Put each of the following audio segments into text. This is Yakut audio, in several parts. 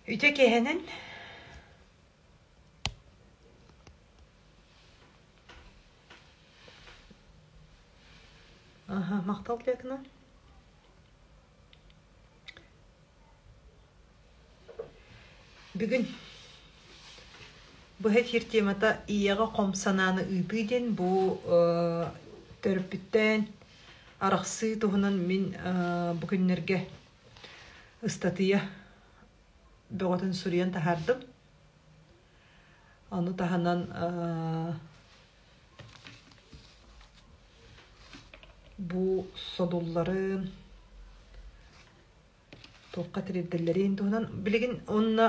Үтө киэһэнэн Аха, махтал Лекна. Бүгүн быһа эфир темата ийэҕэ хом санааны ыытыы диэн бу төрөппүттэн арахсыы туһунан мин бу күннэргэ ыстатыйа бөҕөтүн суруйан таһаардым. Ону таһынан бу содулларын туохха тириэрдэллэрин туһунан билигин уонна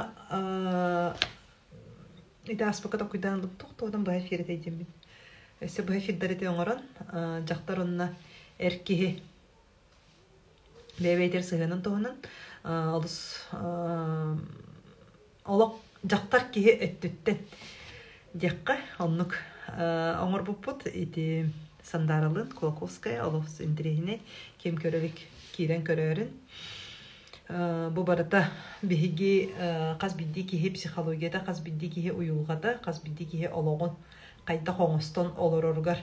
ити ааспыкка толкуйдаан ылбыт туох туһунан быһа эфир этэй диэммин. Өссө быһа эфирдэр ити оҥорон дьахтар уонна эр киһи бэйэ-бэйэтигэр сыһыанын туһунан олус олох дьахтар киһи өттүттэн диэххэ оннук оҥорбуппут ити Сандааралыын Кулаковская олус интэриэһинэй ким көрө илик киирэн көрөөрүн бу барыта биһиги хас биирдии киһи психологията хас биирдии киһи уйулҕата хас биирдии киһи олоҕун хайдах оҥостон олороругар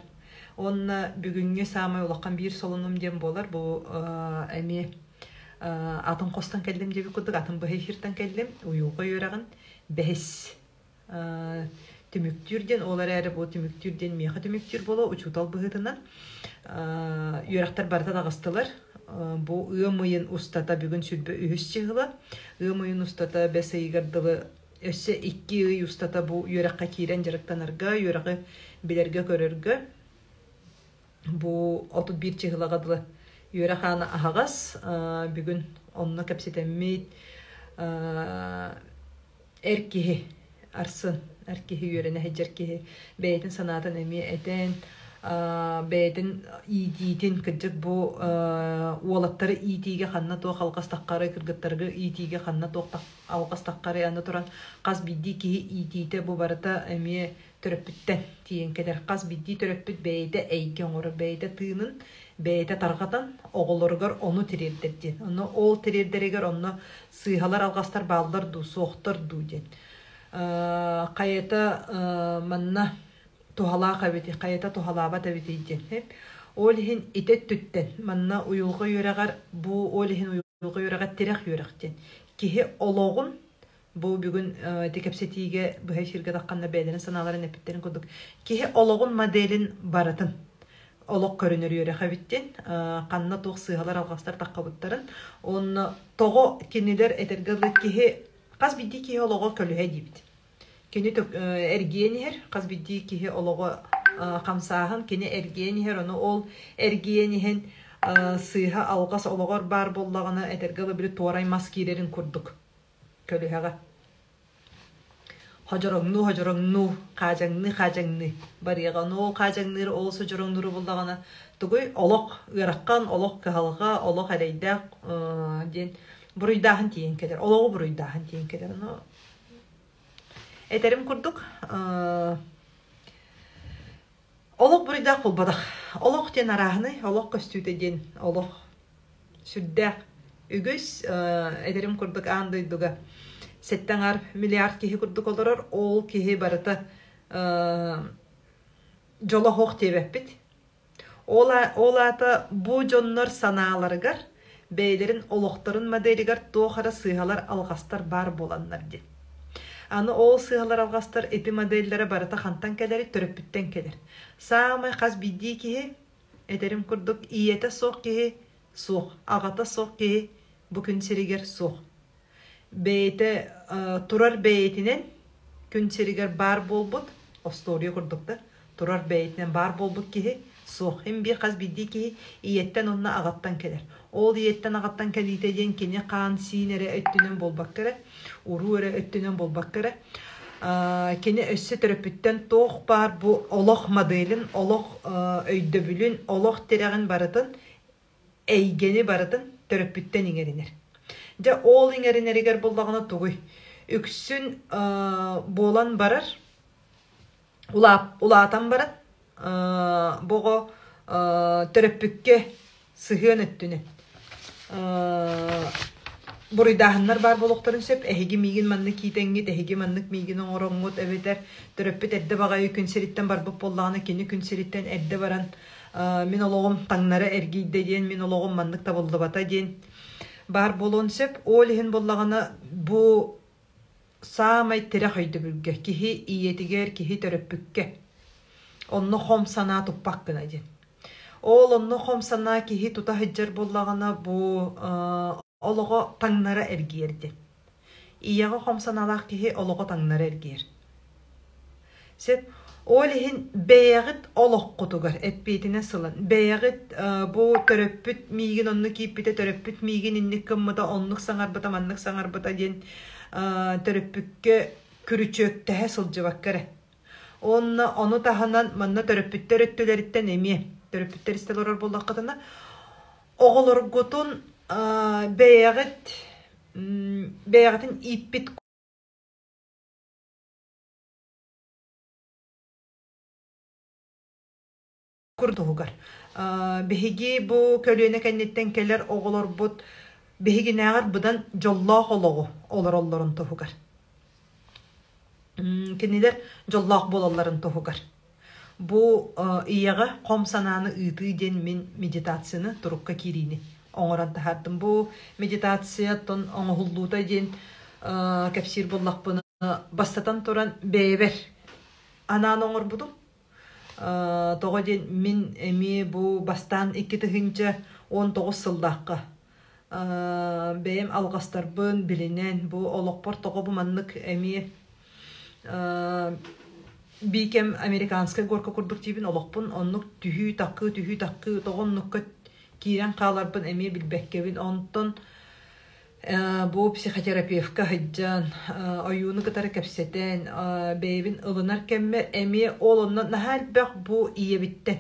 Уонна бүгүҥҥү саамай улахан биир солунум диэн буолар бу эмиэ атын хостон кэллим диэбит курдук атын быһа эфиртэн кэллим уйулҕа үөрэҕин бэһис түмүктүүр диэн ол эрээри бу түмүктүүр диэн миэхэ түмүктүүр буолуо учуутал быһыытынан үөрэхтэр барыта таҕыстылар бу ыам ыйын устата бүгүн 23 чыһыла ыам ыйын устата бэс ыйыгар дылы Өссө 2 ый устата бу үөрэххэ киирэн дьарыктанарга, үөрэҕи билэргэ-көрөргө бу 31 чыһылаҕа дылы үөрэх аана аһаҕас. Бүгүн онно кэпсэтэммит эр киһи Арсын, эр киһи үөрэнэ сылдьар киһи бэйэтин санаатын эмиэ этэн, бэйэтин иитиитин кырдьык бу уолаттары иитиигэ ханна туох алҕас таххарый, кыргыттарга иитиигэ ханна туох алҕастаххарый аны туран хас биирдии киһи иитиитэ бу барыта эмиэ төрөппүттэн тиийэн кэлэр. Хас биирдии төрөппүт бэйэтэ эйгэ оҥорор, бэйэтэ тыынын бэйэтэ тарҕатан оҕолоругар ону тириэрдэр диэн. Онно ол тириэрдэригэр онно сыыһалар, алҕастар бааллар дуу, суохтар дуу диэн. Хайата манна туһалаах эбитий, хайата туһалаабат эбитий диэн. Ол иһин ити өттүттэн манна уйулҕа үөрэҕэр бу ол иһин Уйулҕа үөрэҕэ тирэх үөрэх диэн. Киһи олоҕун бу бүгүн ити кэпсэтиигэ быһа эфиргэ тахханна бэйэлэрин санааларын эппиттэрин курдук киһи олоҕун моделин барытын олох көрүнэр үөрэх эбит диэн ханна туох сыыһалар алҕастар таххабыттарын уонна тоҕо кинилэр этэргэ дылы киһи хас биирдии киһи олоҕо көлүһэ диибит Кини эргийэн иһэр, хас биирдии киһи олоҕо хамсааһын, кини эргийэн иһэр, ону ол эргийэн иһэн сыыһа алҕас олоҕор баар буоллаҕына, этэргэ дылы били туорай мас киирэрин курдук көлүһэҕэ. Ходьороҥнуу, ходьороҥнуу, хаадьаҥныы, хаадьаҥныы барыаҕа. Ону ол хаадьаҥныыр, ол содьороҥнууру буллаҕына, тугуй олох ыарахан, олох кыһалҕа, олох эрэйдээх диэн буруйдааһын тиийэн кэлэр. Олоҕу буруйдааһын тиийэн кэлэр. Ону Этэрим курдук, олох буруйдаах буолбатах. Олох диэн арааһынай, олох көстүүтэ диэн олох сүрдээх үгүс. Этэрим курдук аан дойдуга сэттэ аҥаар миллиард киһи курдук олорор. Ол киһи барыта дьоло суох диэбэппит. Ол, ол аата бу дьоннор санааларыгар, бэйэлэрин олохторун моделигар туох эрэ сыыһалар, алҕастар баар буоланнар диэн. Аны ол сыыһалар, алҕастар ити моделлэрэ барыта хантан кэлэрий? Төрөппүттэн кэлэр. Саамай хас биирдии киһи, этэрим курдук, ийэтэ суох киһи суох, аҕата суох киһи бу күн сиригэр суох. Бэйэтэ турар бэйэтинэн күн сиригэр баар буолбут, остуоруйа курдук да, турар бэйэтинэн баар буолбут киһи суох. Һин биир хас биирдии киһи ийэттэн уонна аҕаттан кэлэр. Ол ийэттэн аҕаттан кэлиитэ диэн кини хаан-сиин эрэ өттүнэн буолбакка эрэ, уруу эрэ өттүнэн буолбакка эрэ, кини өссө төрөппүттэн туох баар бу олох моделин, олох өйдөбүлүн, олох тирэҕин барытын эйгэни барытын төрөппүттэн иҥэринэр. Дьэ, ол иҥэринэригэр буллаҕына тугуй? Үксүн буолан барар, улаатан баран, бу оҕо төрөппүккэ сыһыан өттүнэн. Буруйдааһыннар баар буолуохтарын сөп, эһиги миигин маннык иитэҥҥит, эһиги маннык миигин оҥороҥҥут эбэтэр төрөппүт эрдэ баҕайы күн сириттэн барбыт буоллаҕына, кини күн сириттэн эрдэ баран мин олоҕум таҥнары эргийдэ диэн, мин олоҕум маннык табыллыбата диэн баар буолуон сөп. Ол иһин буоллаҕына бу саамай тирэх өйдөбүлгэ киһи ийэтигэр, киһи төрөппүккэ онно хом санаа туппат гына диэн. Ол онно хом санаа киһи тута сылдьар буоллаҕына бу олоҕо таҥнара эргийэр диэн. Ийэҕэ хом санаалаах киһи олоҕо таҥнара эргийэр. Сөп. Ол иһин бэйэҕит олоххутугар эппиэтинэс ылан, бэйэҕит бу төрөппүт миигин оннук ииппитэ, төрөппүт миигин инник гыммыта, оннук саҥарбыта, маннык саҥарбыта диэн төрөппүккэ күрүчүөктэһэ сылдьыбакка эрэ. Уонна ону таһынан манна төрөппүттэр өттүлэриттэн эмиэ төрөппүттэр истэ олорор буоллаххытына, оҕолоргутун бэйэҕит бэйэҕитин ииппит курдугар. Биһиги бу көлүөнэ кэнниттэн кэлэр оҕолорбут биһигинээҕэр быдан дьоллоох олоҕу олороллорун туһугар. Кинилэр дьоллоох буолалларын туһугар. Бу ийэҕэ хом санааны ыытыы диэн мин медитацияны турукка киириини оҥорон таһаардым. Бу медитацияттан оҥоһуллуута диэн кэпсиир буоллахпына, бастатан туран бэйэбэр анаан оҥорбутум. Тоҕо диэн мин эмиэ бу бастаан 2019 сыллаахха бэйэм алҕастарбын билинэн бу олохпор тоҕо бу маннык эмиэ биикэм американскай горка курдук диибин олохпун оннук түһүү-такыы түһүү-такыы тоҕо оннукка киирэн хааларбын эмиэ билбэккэбин онтон Бу психотерапевка сылдьан, ойууну кытары кэпсэтэн, бэйэбин ылынар кэммэр эмиэ ол онно наһаа элбэх бу ийэбиттэн,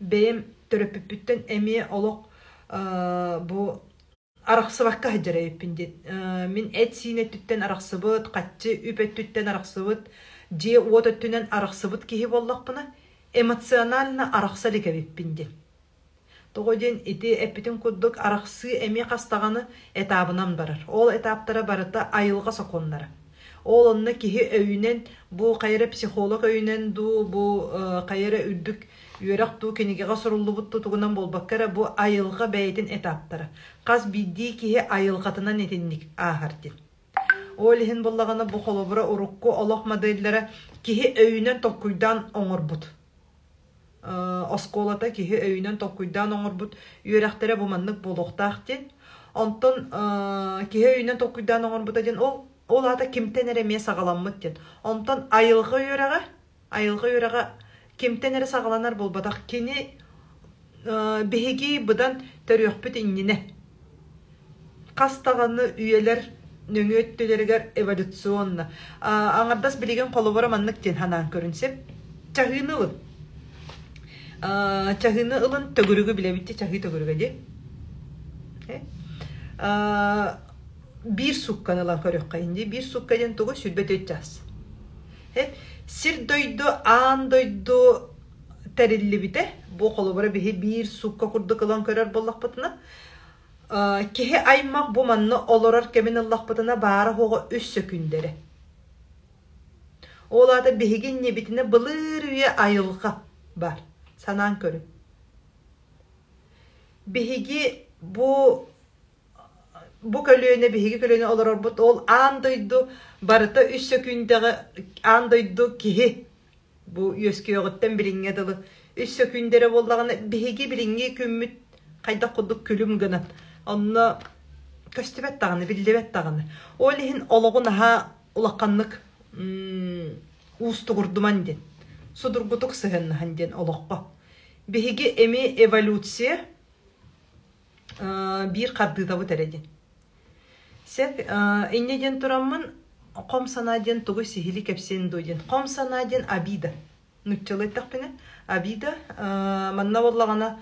бэйэм төрөппүппүттэн эмиэ олох бу арахсыбакка сылдьар эбиппин диэн. Мин эт-сиин өттүттэн арахсыбыт, хаччы үп өттүттэн арахсыбыт, дьиэ-уот өттүнэн арахсыбыт киһи буоллахпына, эмоционально арахса илик эбиппин диэн. Тоҕо диэн ити эппитим курдук арахсыы эмиэ хас даҕаны этабынан барар. Ол этаптара барыта айылҕа сокуоннара. Ол онно киһи өйүнэн бу хайа эрэ психолог өйүнэн дуу, бу хайа эрэ үрдүк үөрэх дуу кинигэҕэ суруллубут тутугунан буолбакка эрэ бу айылҕа бэйэтин этаптара. Хас биирдии киһи айылҕатынан итинник ааһар диэн. Ол иһин буоллаҕына бу холобура урукку олох моделлэрэ киһи өйүнэн толкуйдаан оҥорбут оскуолата киһи өйүнэн толкуйдаан оҥорбут үөрэхтэрэ бу маннык буолуохтаах диэн. Онтон киһи өйүнэн толкуйдаан оҥорбута диэн ол ол аата кимтэн эрэ эмиэ саҕаламмыт диэн. Онтон айылҕа үөрэҕэ айылҕа үөрэҕэ кимтэн эрэ саҕаланар буолбатах. Кини биһиги быдан төрүөхпүт иннинэ хас даҕаны үйэлэр нөҥүө өттүлэригэр эволюционно аҥардас билигин холобура маннык диэн санаан көрүн сөп чаһыыны ылын чаһыыны ылын төгүрүгү билэбит дии чаһыы төгүрүгэ дии биир суукканы ылан көрүөххэ инди биир суукка диэн тугу 24 час сир дойду аан дойду тэриллибитэ бу холобура биһи биир суукка курдук ылан көрөр буоллахпытына Киһи аймах бу манна олорор кэмин ыллахпытына баара-суоҕа үс сөкүүндэрэ. Ол аата биһиги иннибитинэ былыр үйэ айылҕа баар. Санаан көрүҥ. Биһиги бу бу көлүөнэ биһиги көлүөнэ олорорбут ол аан дойду барыта үс сөкүүндэҕэ аан дойду киһи Бу үөскүөҕүттэн билиҥҥэ дылы үс сөкүүндэрэ буоллаҕына, биһиги билиҥҥи күммүт хайдах курдук күлүм гынан, онно көстүбэт даҕаны, биллибэт даҕаны. Ол иһин олоҕу наһаа улаханнык уустугурдуман диэн, судургутук сыһыаннаһан диэн олоххо. Биһиги эмиэ эволюция биир хардыытабыт эрэ диэн. Сөп, инньэ диэн тураммын хом санаа диэн тугу сиһилии кэпсиэн дуо диэн. Хом санаа диэн обида. Нуччалыы эттэхпинэ, обида манна буоллаҕына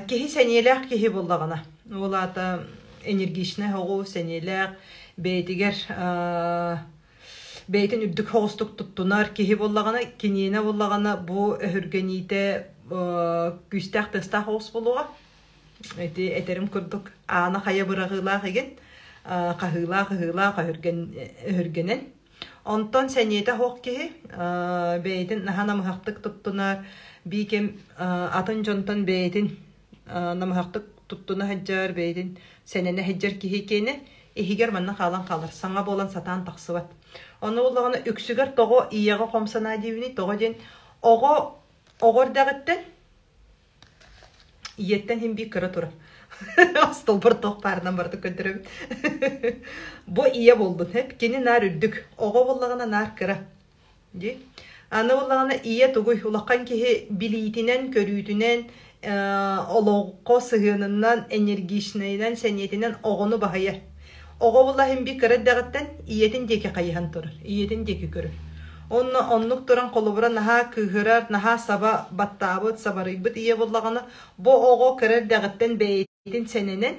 киһи сэниэлээх киһи буоллаҕына, ол аата энергичнэй оҕу сэниэлээх бэйэтигэр бэйэтин үрдүк соҕустук туттунар киһи буоллаҕына, киниэнэ буоллаҕына бу өһүргэниитэ күүстээх тыастаах оҕус буолуоҕа. Ити этэрим курдук, аана хайа быраҕыылаах игин. Хаһыылаах-ыһыылаах өһүргэнэн. Онтон сэниэтэ суох киһи бэйэтин наһаа намыһахтык туттунар, биир кэм атын дьонтон бэйэтин намыһахтык туттуна сылдьар, бэйэтин сэнэнэ сылдьар киһи киэнэ иһигэр манна хаалан хаалар, саҥа буолан сатаан тахсыбат. Ону буоллаҕына үксүгэр тоҕо ийэҕэ хом санаа диибиний, тоҕо диэн оҕо оҕо эрдэҕиттэн Ийэттэн иһин биир кыра турар. Остолбор туох баарынан барыта көрдөрөбүн. Бу ийэ буоллун, эп кини наар үрдүк, оҕо буоллаҕына наар кыра. Дии. Аны буоллаҕына ийэ тугуй улахан киһи билиитинэн, көрүүтүнэн, олоҕго сыһыанынан, энергичнайынан, сэниэтинэн оҕону баһыйар. Оҕо буолла иһин биир кыра эрдэҕиттэн ийэтин диэки хайыһан турар, ийэтин диэки көрөр. Онно оннук туран холобура наһаа кыыһырар, наһаа саба баттаабыт, сабарыйбыт ийэ буоллаҕына, бу оҕо кыра эрдэҕиттэн бэйэтин сэнэнэн,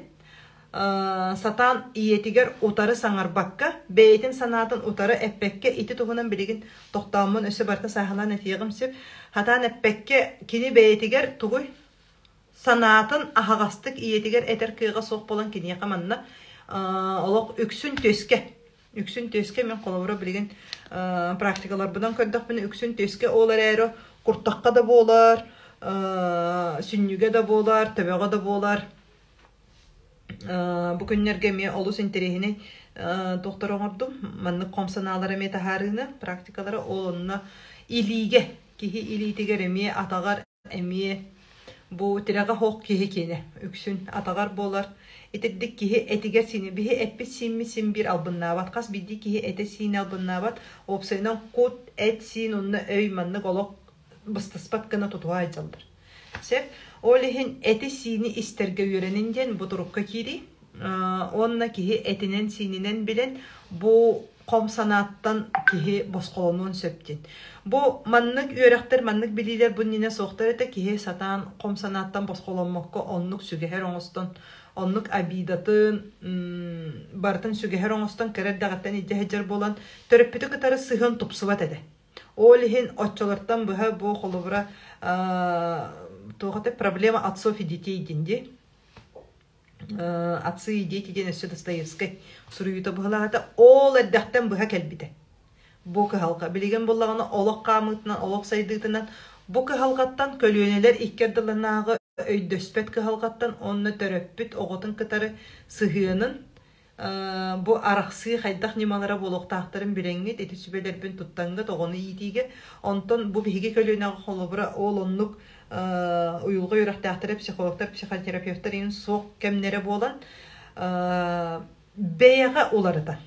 сатаан ийэтигэр утары саҥарбакка, бэйэтин санаатын утары эппэккэ, ити туһунан билигин тохтооммун өссө барыта сааһылаан этиэҕим сөп, сатаан эппэккэ кини бэйэтигэр тугуй санаатын аһаҕастык ийэтигэр этэр кыаҕа суох буолан киниэхэ манна олох үксүн түөскэ үксүн түөскэ мин холобура билигин практикаларбынан көрдөхпүнэ үксүн түөскэ ол эрээри куртахха да буолар, сүнньүгэ да буолар, төбөҕө да буолар. Бу күннэргэ эмиэ олус интэриэһинэй туохтары оҥордум. Маннык хом санаалары эмиэ таһаарыыны, практикалары ол онно илиигэ, киһи илиитигэр эмиэ атаҕар эмиэ бу тирэҕэ суох киһи киэнэ үксүн атаҕар буолар. Итирдик киһи этигэр-сиинэ биһи эппит-сииммит син биир албыннаабат. Хас биирдии киһи этэ-сиинэ албыннаабат. Уопсайынан кут, эт-сиин уонна өй маннык олох быстыспат гына тутуһа сылдьаллар. Сөп. Ол иһин эти-сиини истэргэ үөрэнин диэн бу турукка киирии. Уонна киһи этинэн-сиининэн билэн бу хом санааттан киһи босхолонуон сөп диэн. Бу маннык үөрэхтэр, маннык билиилэр бу иннинэ суохтар этэ, киһи сатаан хом санааттан босхоломмокко оннук сүгэһэр оҥостон, оннук обидатын барытын сүгэһэр оҥостон кыра эрдэҕиттэн илдьэ сылдьар буолан, төрөппүтү кытары сыһыан тупсубат этэ. Ол иһин оччолортон быһа бу холобура туох этэ проблема отцов и детей диэн дии. «Отцы и дети» диэн өссө Достоевскай суруйуута быһалаата ол эрдэхтэн быһа кэлбитэ. Бу кыһалҕа. Билигин буллаҕына олох хаамыытынан, олох сайдыытынан бу кыһалҕаттан көлүөнэлэр икки ардыларынааҕы өйдөспөт кыһалҕаттан уонна төрөппүт оҕотун кытары сыһыанын бу арахсыы хайдах ньымалара буолуохтаахтарын билэҥҥит, ити сүбэлэрбин туттаҥҥыт оҕону иитиигэ. Онтон бу биһиги көлүөнэҕэ холобура ол оннук уйулҕа үөрэхтээхтэрэ, психологтар, психотерапевтар иһин суох кэмнэрэ буолан бэйэҕэ уларытан.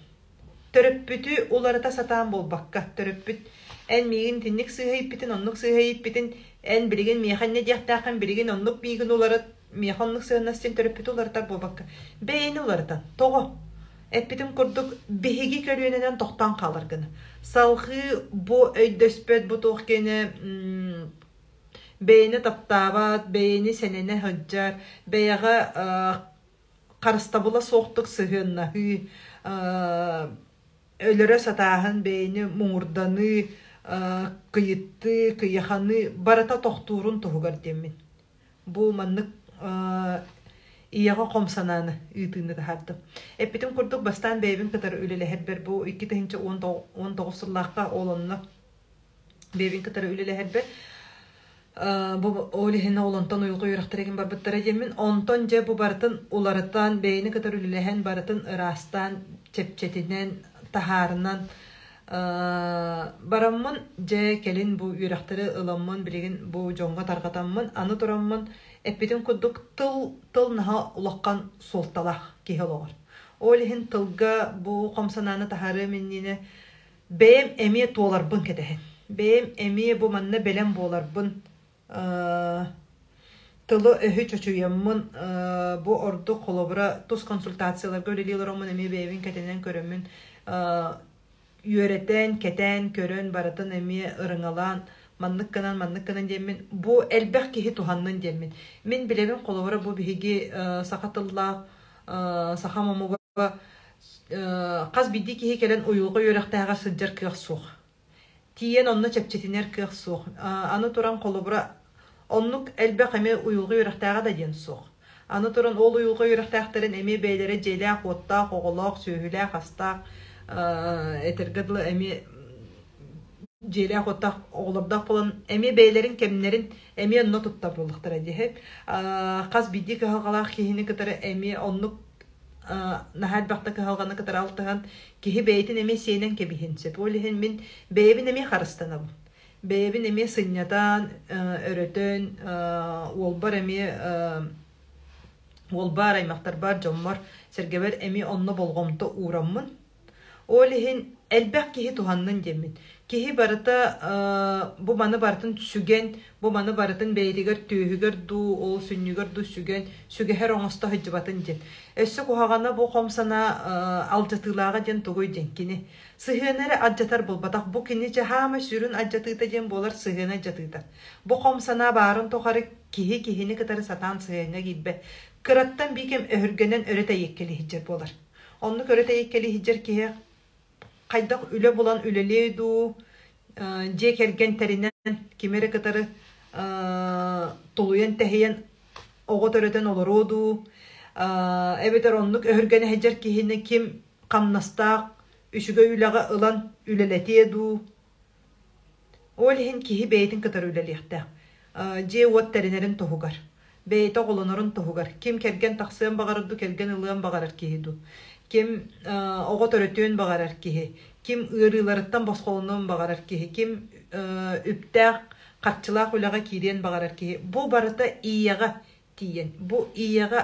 Төрөппүтү уларыта сатаан буолбакка, төрөппүт эн миигин итинник сыыһа ииппитин, оннук сыыһа ииппитин, эн билигин миэхэ инньэ диэхтээххин, билигин оннук миигин уларыт, миэхэ оннук сыһыаннас диэн төрөппүтү уларытар буолбакка, бэйэни уларытан. Тоҕо? Эппитим курдук, биһиги көлүөнэнэн тохтоон хаалар гына. Салҕыы бу өйдөспөт, бу туох киэнэ бэйэни таптаабат, бэйэни сэнэнэ сылдьар, бэйэҕэ харыстабыла суохтук сыһыаннаһыы, өлөрө сатааһын, бэйэни муҥурданыы, кыйыттыы, кыйаханыы барыта тохтуурун туһугар диэммин. Бу маннык ийэҕэ хом санааны ыытыыны таһаардым. Эппитим курдук, бастаан бэйэбин кытары үлэлэһэрбэр бу 2019 сыллаахха ол онно бэйэбин кытары үлэлэһэрбэр бу ол иһин ол онтон уйулҕа үөрэхтэригин барбыттара диэммин, онтон дьэ бу барытын уларытан, бэйэни кытары үлэлэһэн, барытын ыраастаан, чэпчэтинэн, таһаарынан бараммын, дьэ кэлин бу үөрэхтэри ыламмын, билигин бу дьоҥҥо тарҕатаммын, аны тураммын эппитим курдук тыл тыл наһаа улахан суолталаах киһи олоҕор. Ол иһин тылга бу хом санааны таһаарыам иннинэ бэйэм эмиэ туоларбын кэтэһэн, бэйэм эмиэ бу манна бэлэм буоларбын тылы-өһү чочуйаммын бу ордук холобура тус консультацияларга үлэлии олороммун эмиэ бэйэбин кэтэнэн көрөммүн үөрэтэн, кэтээн көрөн барытын эмиэ ырыҥалаан маннык гынан, маннык гынан диэммин бу элбэх киһи туһаннын диэммин. Мин билэбин холобура бу биһиги саха тыллаах сахам омуга хас биирдии киһи кэлэн уйулҕа үөрэхтээҕэр сылдьар кыах суох. Тиийэн онно чэпчэтинэр кыах суох. Аны туран холобура оннук элбэх эмиэ уйулҕа үөрэхтээҕэ да диэн суох. Аны туран ол уйулҕа үөрэхтээхтэрин эмиэ бэйэлэрэ дьиэлээх-уоттаах, оҕолоох, сүөһүлээх-астаах, этэргэ дылы эмиэ дьиэлээх-уоттаах оҕолордоох буолан эмиэ бэйэлэрин кэмнэрин эмиэ онно туттар буоллахтара дии. Хас биирдии кыһалҕалаах киһини кытары эмиэ оннук наһаа элбэхтэ кыһалҕаны кытары алтыһан киһи бэйэтин эмиэ сиэнэн кэбиһин сөп. Ол иһин мин бэйэбин эмиэ харыстанабын. Бэйэбин эмиэ сынньатан, өрөтөн, уолбар эмиэ уолбар, аймахтарбар, дьоммор, сэргэбэр эмиэ онно болҕомто уураммын Ол иһин элбэх киһи туһаннын диэммин. Киһи барыта бу маны барытын сүгэн, бу маны барытын бэйэтигэр түөһүгэр дуу, ол сүнньүгэр дуу сүгэн, сүгэһэр оҥосто сылдьыбатын диэн. Өссө куһаҕана бу хом санаа алдьатыылааҕа диэн тугуй диэн кини. Сыһыаны эрэ алдьатар буолбатах. Бу кини чаһаама сүрүн алдьатыыта диэн буолар сыһыаны алдьатыыта. Бу хом санаа баарын тухары киһи киһини кытары сатаан сыһыаҥҥа киирбэт. Кыраттан биир кэм өһүргэнэн өрө тэйиэккэлии сылдьар буолар. Оннук өрө тэйиккэлии сылдьар киһи хайдах үлэ булан үлэлиэ дуу, дьиэ кэргэн тэринэн кими эрэ кытары тулуйан-тэһийэн оҕо төрөтөн олоруо дуу, эбэтэр оннук өһүргэнэ сылдьар киһини ким хамнастаах үчүгэй үлэҕэ ылан үлэлэтиэ дуу. Ол иһин киһи бэйэтин кытары үлэлиэхтээх. Дьиэ-уот тэринэрин туһугар, бэйэтэ оҕолонорун туһугар. Ким кэргэн тахсыан баҕарар дуу, кэргэн ылыан баҕарар киһи дуу. Ким оҕо төрөтүөн баҕарар киһи, ким ыарыыларыттан босхолонуон баҕарар киһи, ким үптээх, харчылаах үлэҕэ киириэн баҕарар киһи. Бу барыта ийэҕэ тиийэн, бу ийэҕэ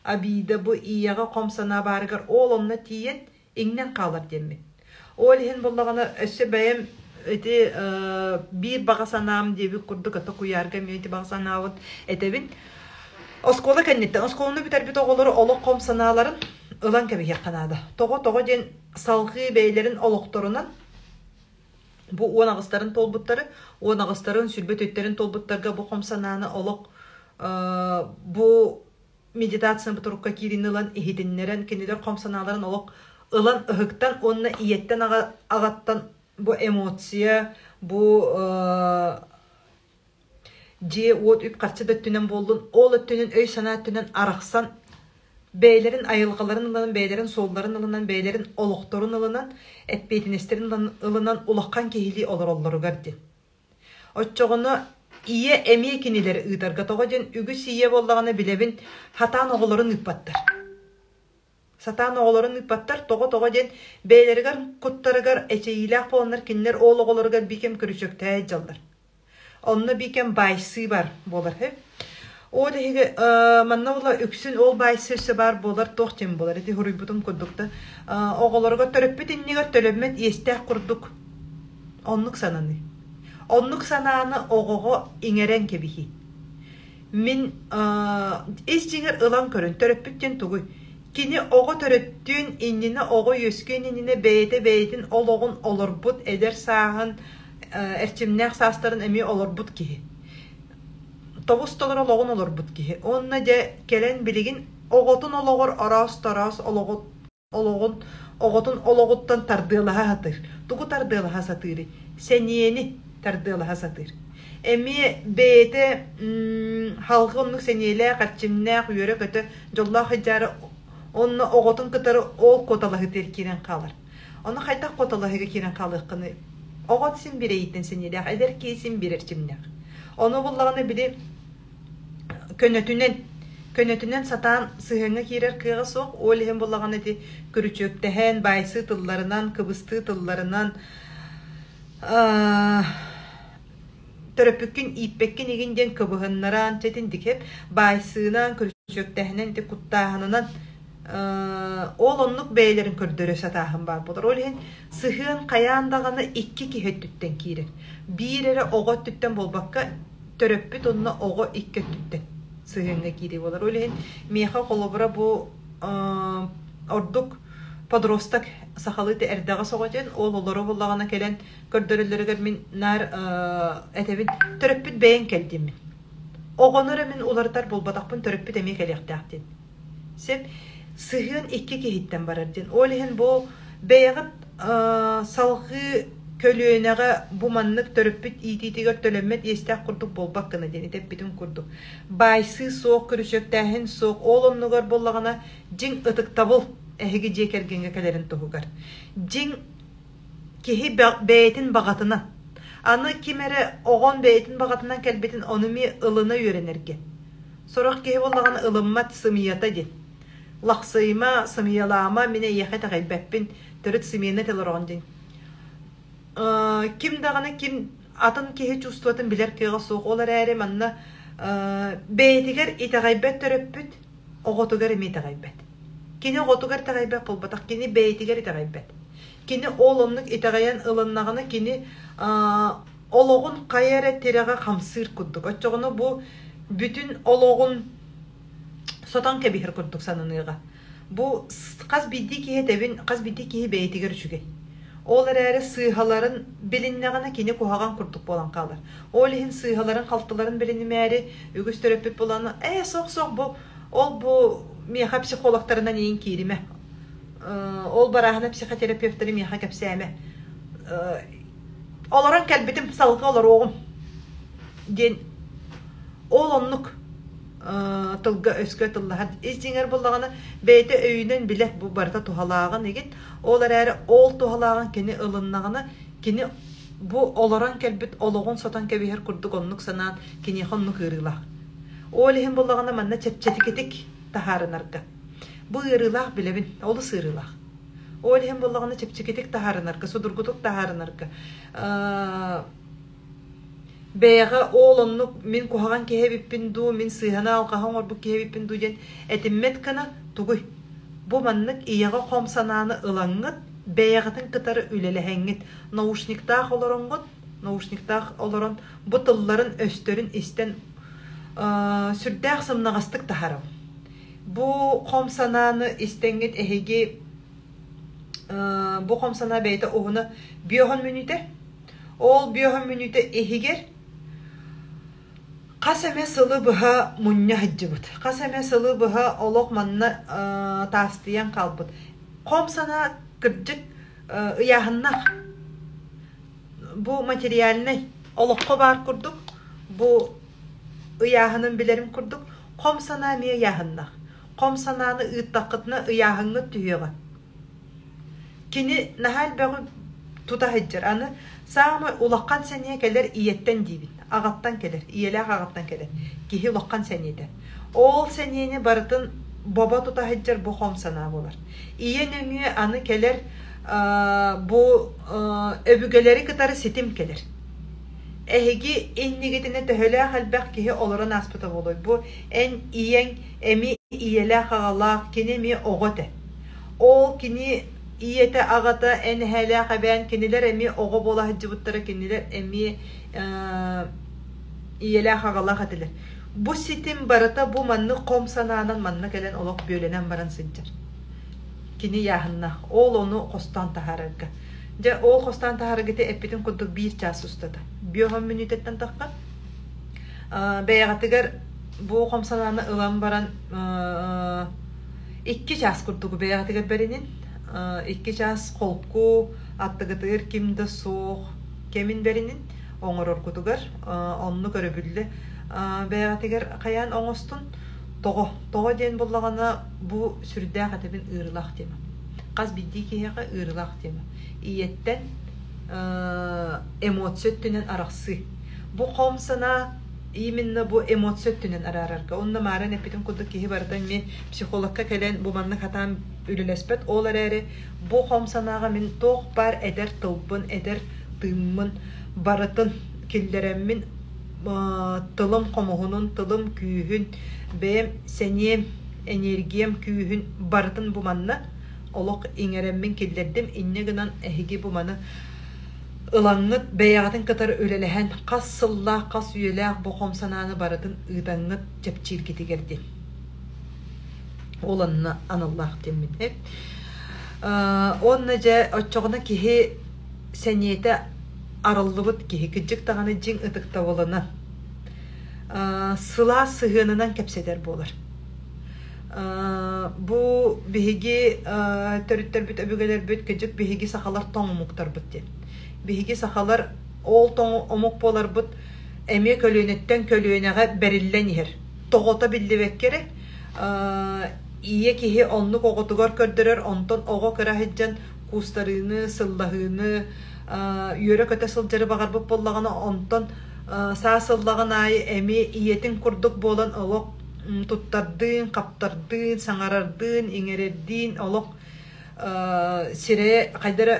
Обида бу ийэҕэ хом санаа баарыгар ол онно тиийэн иҥнэн хаалар диэммин. Ол иһин буоллаҕына өссө бэйэм ити биир баҕа санаам диэбит курдук ата куйаарга эмиэ ити баҕа санаабын этэбин. Оскуола кэнниттэн оскуоланы бүтэрбит оҕолору олох хом санааларын ылан кэбиһиэххэ наада. Тоҕо тоҕо диэн салҕыы бэйэлэрин олохторунан бу 18-тарын туолбуттары, 18-тарын сүрбэ туолбуттарга бу хом санааны олох бу медитацияны турукка киирин ылан иһитиннэрэн кинилэр хом санааларын олох ылан ыһыктан уонна ийэттэн аҕаттан бу эмоция бу дьиэ-уот үп-харчы да өттүнэн буоллун ол өттүнэн өй-санаа өттүнэн арахсан бэйэлэрин айылҕаларын ылынан бэйэлэрин суолларын ылынан бэйэлэрин олохторун ылынан эппиэтинэстэрин ылынан улахан киһилии олороллоругар диэн Оччоҕуна ийэ эмиэ кинилэри ыытарга тоҕо диэн үгүс ийэ буоллаҕына билэбин сатаан оҕолорун ыыппаттар. Сатаан оҕолорун ыыппаттар тоҕо тоҕо диэн бэйэлэригэр куттарыгар эчэйиилээх буоланнар кинилэр ол оҕолоругар биир кэм күрүчүөктээх дьаллар. Онно биир кэм баайсыы бар буолар үһү. Ол иһиги манна була үксүн ол баайсыы өссө баар буолар туох диэн буолар ити суруйбутум курдук да оҕолоругар төрөппүт иннигэр төлөммөт иэстээх курдук Оннук сананыы. Оннук санааны оҕоҕо иҥэрэн кэбиһии. Мин ис дьиҥэр ылан көрөн, төрөппүт диэн тугуй? Кини оҕо төрөттүөн иннинэ, оҕо үөскүөн иннинэ бэйэтэ бэйэтин олоҕун олорбут, эдэр сааһын, эрчимнээх саастарын эмиэ олорбут киһи. Тобус толору олоҕун олорбут киһи. Уонна дьэ кэлэн билигин оҕотун олоҕор ороос-тороос олоҕу олоҕун оҕотун олоҕуттан тардыалаһа сатыыр. Тугу тардыалаһа сатыырый? Сэниэни тардыалаһа сатыыр. Эмиэ бэйэтэ халҕы оннук сэниэлээх, эрчимнээх, үөрэ-көтө, дьоллоох сылдьаары онно оҕотун кытары ол куоталаһыытыгар киирэн хаалар. Ону хайдах куоталаһыыга киирэн хаалыаххыный? Оҕо син биир эйиттэн сэниэлээх, эдэр киһи син биир эрчимнээх. Ону буллаҕына били көнөтүнэн көнөтүнэн сатаан сыһыаҥҥа киирэр кыаҕа суох ол иһин буоллаҕына ити күрүчүөктэһэн баайсыы тылларынан кыбыстыы тылларынан төрөппүккүн ииппэккин игин диэн кыбыһыннаран чэ итинник баайсыынан күрүчүөктэһинэн ити куттааһынынан ол оннук бэйэлэрин көрдөрө сатааһын баар буолар ол иһин сыһыан хайаан даҕаны икки киһи өттүттэн киирэр биир эрэ оҕо өттүттэн буолбакка төрөппүт онно оҕо икки өттүттэн сыһыаҥҥа киирии буолар. Ол иһин миэхэ холобура бу ордук подросток сахалыы эрдэҕэс оҕо диэн ол олоро буллаҕына кэлэн көрдөрөллөрүгэр мин наар этэбин төрөппүт бэйэҥ кэл диэммин. Оҕону эрэ мин уларытар буолбатахпын төрөппүт эмиэ кэлиэхтээх диэн. Сеп сыһыан икки киһиттэн барар диэн. Ол иһин бу бэйэҕит салҕыы көлүөнэҕэ бу маннык төрөппүт иитиитигэр төлөммөт иэстээх курдук буолбат гына диэн эппитим курдук. Баайсыы суох, күрүчүөктээһин суох, ол оннугар буоллаҕына дьиҥ ытыктабыл эһиги дьиэ кэргэҥҥэ кэлэрин туһугар. Дьиҥ киһи бэйэтин баҕатынан. Аны ким эрэ оҕон бэйэтин баҕатынан кэлбитин ону эмиэ ылына үөрэнэргэ. Сорох киһи буоллаҕына ылыммат сымыйата диэн. Лахсыйма, сымыйалаама, мин эйиэхэ итэҕэйбэппин, төрүт сымыйаны этэ олороҕун диэн. Ким даҕаны ким атын киһи чувствотын билэр кыаҕа суох. Ол эрээри манна бэйэтигэр итэҕэйбэт төрөппүт оҕотугар эмиэ итэҕэйбэт. Кини оҕотугар итэҕэйбэт буолбатах, кини бэйэтигэр итэҕэйбэт. Кини ол оннук итэҕэйэн ылыннаҕына, кини олоҕун хайа эрэ тирэҕэ хамсыыр курдук. Оччоҕуна бу бүтүн олоҕун сотон кэбиһэр курдук сананыаҕа. Бу хас биирдии киһи этэбин, хас биирдии киһи бэйэтигэр үчүгэй. Ол эрээри сыыһаларын билиннэҕинэ кини куһаҕан курдук буолан хаалар. Ол иһин сыыһаларын-халтыларын билинимээри үгүс төрөппүт буолан ээ суох-суох бу ол бу миэхэ психологтарынан иин кииримэ. Ол барааһына психотерапевтары миэхэ кэпсээмэ. Олорон кэлбитим салгыы олоруоҕум диэн ол оннук тылга өскө тыллаһар ис дьиҥэр буоллаҕына бэйэтэ өйүнэн билэр бу барыта туһалааҕын игин ол эрээри ол туһалааҕын кини ылыннаҕына кини бу олорон кэлбит олоҕун сотон кэбиһэр курдук оннук санаан киниэхэ оннук ыарыылаах ол иһин буоллаҕына манна чэпчэтикитик таһаарынарга бу ыарыылаах билэбин олус ыарыылаах ол иһин буоллаҕына чэпчэкитик таһаарынарга судургутук таһаарынарга Бэйэҕэ ол оннук мин куһаҕан киһи эбиппин дуу, мин сыыһаны-алҕаһы оҥорбут киһи эбиппин дуу диэн этиммэт гына тугуй? Бу маннык ийэҕэ хом санааны ылаҥҥыт, бэйэҕитин кытары үлэлэһэҥҥит, наушниктаах олороҥҥут, наушниктаах олорон бу тылларын-өстөрүн истэн сүрдээх сымнаҕастык таһарым. Бу хом санааны истэҥҥит эһиги бу хом санаа бэйэтэ уһуна биоһон мүнүүтэ Ол биэһ мүнүүтэ иһигэр хас эмэ сылы быһа мунньа сылдьыбыт. Хас эмэ сылы быһа олох манна таастыйан хаалбыт. Хом санаа кырдьык ыйааһыннаах. Бу материальнай олоххо баар курдук, бу ыйааһынын билэрим курдук, хом санаа эмиэ ыйааһыннаах. Хом санааны ыыттаххытына ыйааһыҥҥыт түһүөҕэ. Кини наһаа элбэҕи тута сылдьар. Аны саамай улахан сэниэ кэлэр ийэттэн диибин. Аҕаттан кэлэр, ийэлээх аҕаттан кэлэр. Киһи улахан сэниэтэ. Ол сэниэни барытын бобо тута сылдьар бу хом санаа буолар. Ийэ нөҥүө аны кэлэр бу өбүгэлэри кытары ситим кэлэр. Эһиги иннигитинэ төһөлөөх элбэх киһи олорон ааспыта буолуой? Бу эн ийэҥ эмиэ ийэлээх аҕалаах, кини эмиэ оҕо этэ. Ол кини ийэтэ, аҕата, эн эһээлээх эбээн кинилэр эмиэ оҕо буола сылдьыбыттара, кинилэр эмиэ ийэлээх аҕалаах этилэр. Бу ситим барыта бу маннык хом санаанан манна кэлэн олох бүөлэнэн баран сылдьар. Кини ыйааһыннаах. Ол ону хостоон таһаарарга. Дьэ, ол хостоон таһаарарга ити эппитим курдук биир чаас устата. Биэһон мүнүүтэттэн тахха. Бэйэҕитигэр бу хом санааны ылан баран 2 чаас курдугу бэйэҕитигэр бэринин. 2 чаас холку, аттыгытыгар ким да суох кэмин бэринин оҥороргутугар оннук өрөбүллэ бэйэҕитигэр хайаан оҥостун. Тоҕо? Тоҕо диэн буоллаҕына бу сүрдээх этэбин ыарыылаах тема. Хас биирдии киһиэхэ ыарыылаах тема. Ийэттэн эмоция өттүнэн арахсыы. Бу хом санаа именно бу эмоция өттүнэн араарарга. Онно маарын эппитим курдук киһи барыта эмиэ психологка кэлэн бу маннык хатаан үлэлэспэт. Ол эрээри бу хом санааҕа мин туох баар этэр тылбын, этэр тыыммын барытын киллэрэммин тылым хомуһунун, тылым күүһүн, бэйэм сэниэм, энергиям күүһүн барытын бу манна олох иҥэрэммин киллэрдим. Инньэ гынан эһиги бу маны ылаҥҥыт бэйэҕитин кытары үлэлэһэн хас сыллаах, хас үйэлээх бу хом санааны барытын ыытаҥҥыт чэпчииргитигэр диэн. Ол онно аналлаах диэммин. Уонна дьэ оччоҕуна киһи сэниэтэ арыллыбыт киһи кырдьык даҕаны дьиҥ ытыктабылынан сылаас сыһыанынан кэпсэтэр буолар. Бу биһиги төрүттэрбит, өбүгэлэрбит кырдьык биһиги сахалар тоҥ омуктарбыт диэн. Биһиги сахалар ол тоҥ омук буоларбыт эмиэ көлүөнэттэн көлүөнэҕэ бэриллэн иһэр. Тоҕото биллибэккэ эрэ ийэ киһи оннук оҕотугар көрдөрөр, онтон оҕо кыра сылдьан куустарыыны, сыллаһыыны, үөрэ-көтө сылдьары баҕарбыт буоллаҕына, онтон саас ыллаҕын аайы эмиэ ийэтин курдук буолан олох туттардыын, хаптардыын, саҥарардыын, иҥэрэрдиин олох сирэйэ хайда эрэ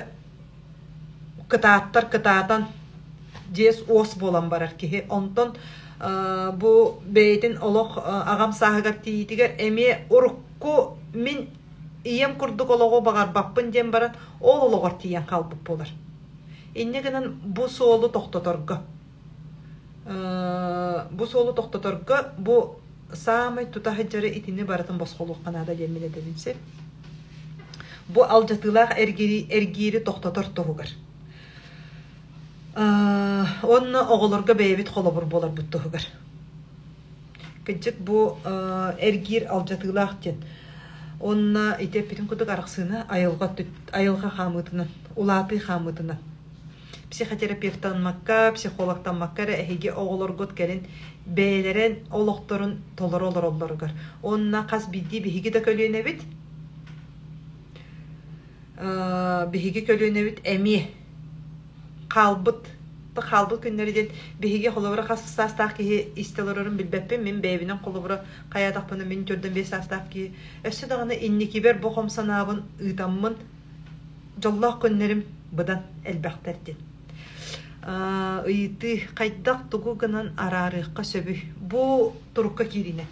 кытааттар кытаатан дьиэс-уос буолан барар киһи. Онтон бу бэйэтин олох аҕам сааһыгар тиийиитигэр эмиэ урукку мин ийэм курдук олоҕу баҕарбаппын диэн баран ол олоҕор тиийэн хаалбыт буолар. Инньэ гынан бу суолу тохтоторго бу суолу тохтоторго бу саамай тута сылдьары итини барытын босхолуохха наада диэн мин этэбин сир. Бу алдьатыылаах эргиири, эргиири тохтотор туһугар. Уонна оҕолорго бэйэбит холобур буоларбыт туһугар. Кырдьык бу эргиир алдьатыылаах диэн. Уонна ити эппитим курдук арахсыыны айылҕа айылҕа хаамыытынан, улаатыы хаамыытынан. Психотерапевтаммакка, психологтаммакка эрэ эһиги оҕолоргут кэлин бэйэлэрин олохторун толоро олороллоругар. Уонна хас биирдии биһиги да көлүөнэбит биһиги көлүөнэбит эмиэ хаалбыт хаалбыт күннэри диэн биһиги холобура хас саастаах киһи истэ олорорун билбэппин мин бэйэбинэн холобура хайаатахпына мин төрдөн биэс саастаах киһи өссө даҕаны инникибэр бу хом санаабын ыытаммын дьоллоох күннэрим быдан элбэхтэр диэн ыйытыы хайдах тугу гынан араарыахха сөбүй бу турукка кииринэ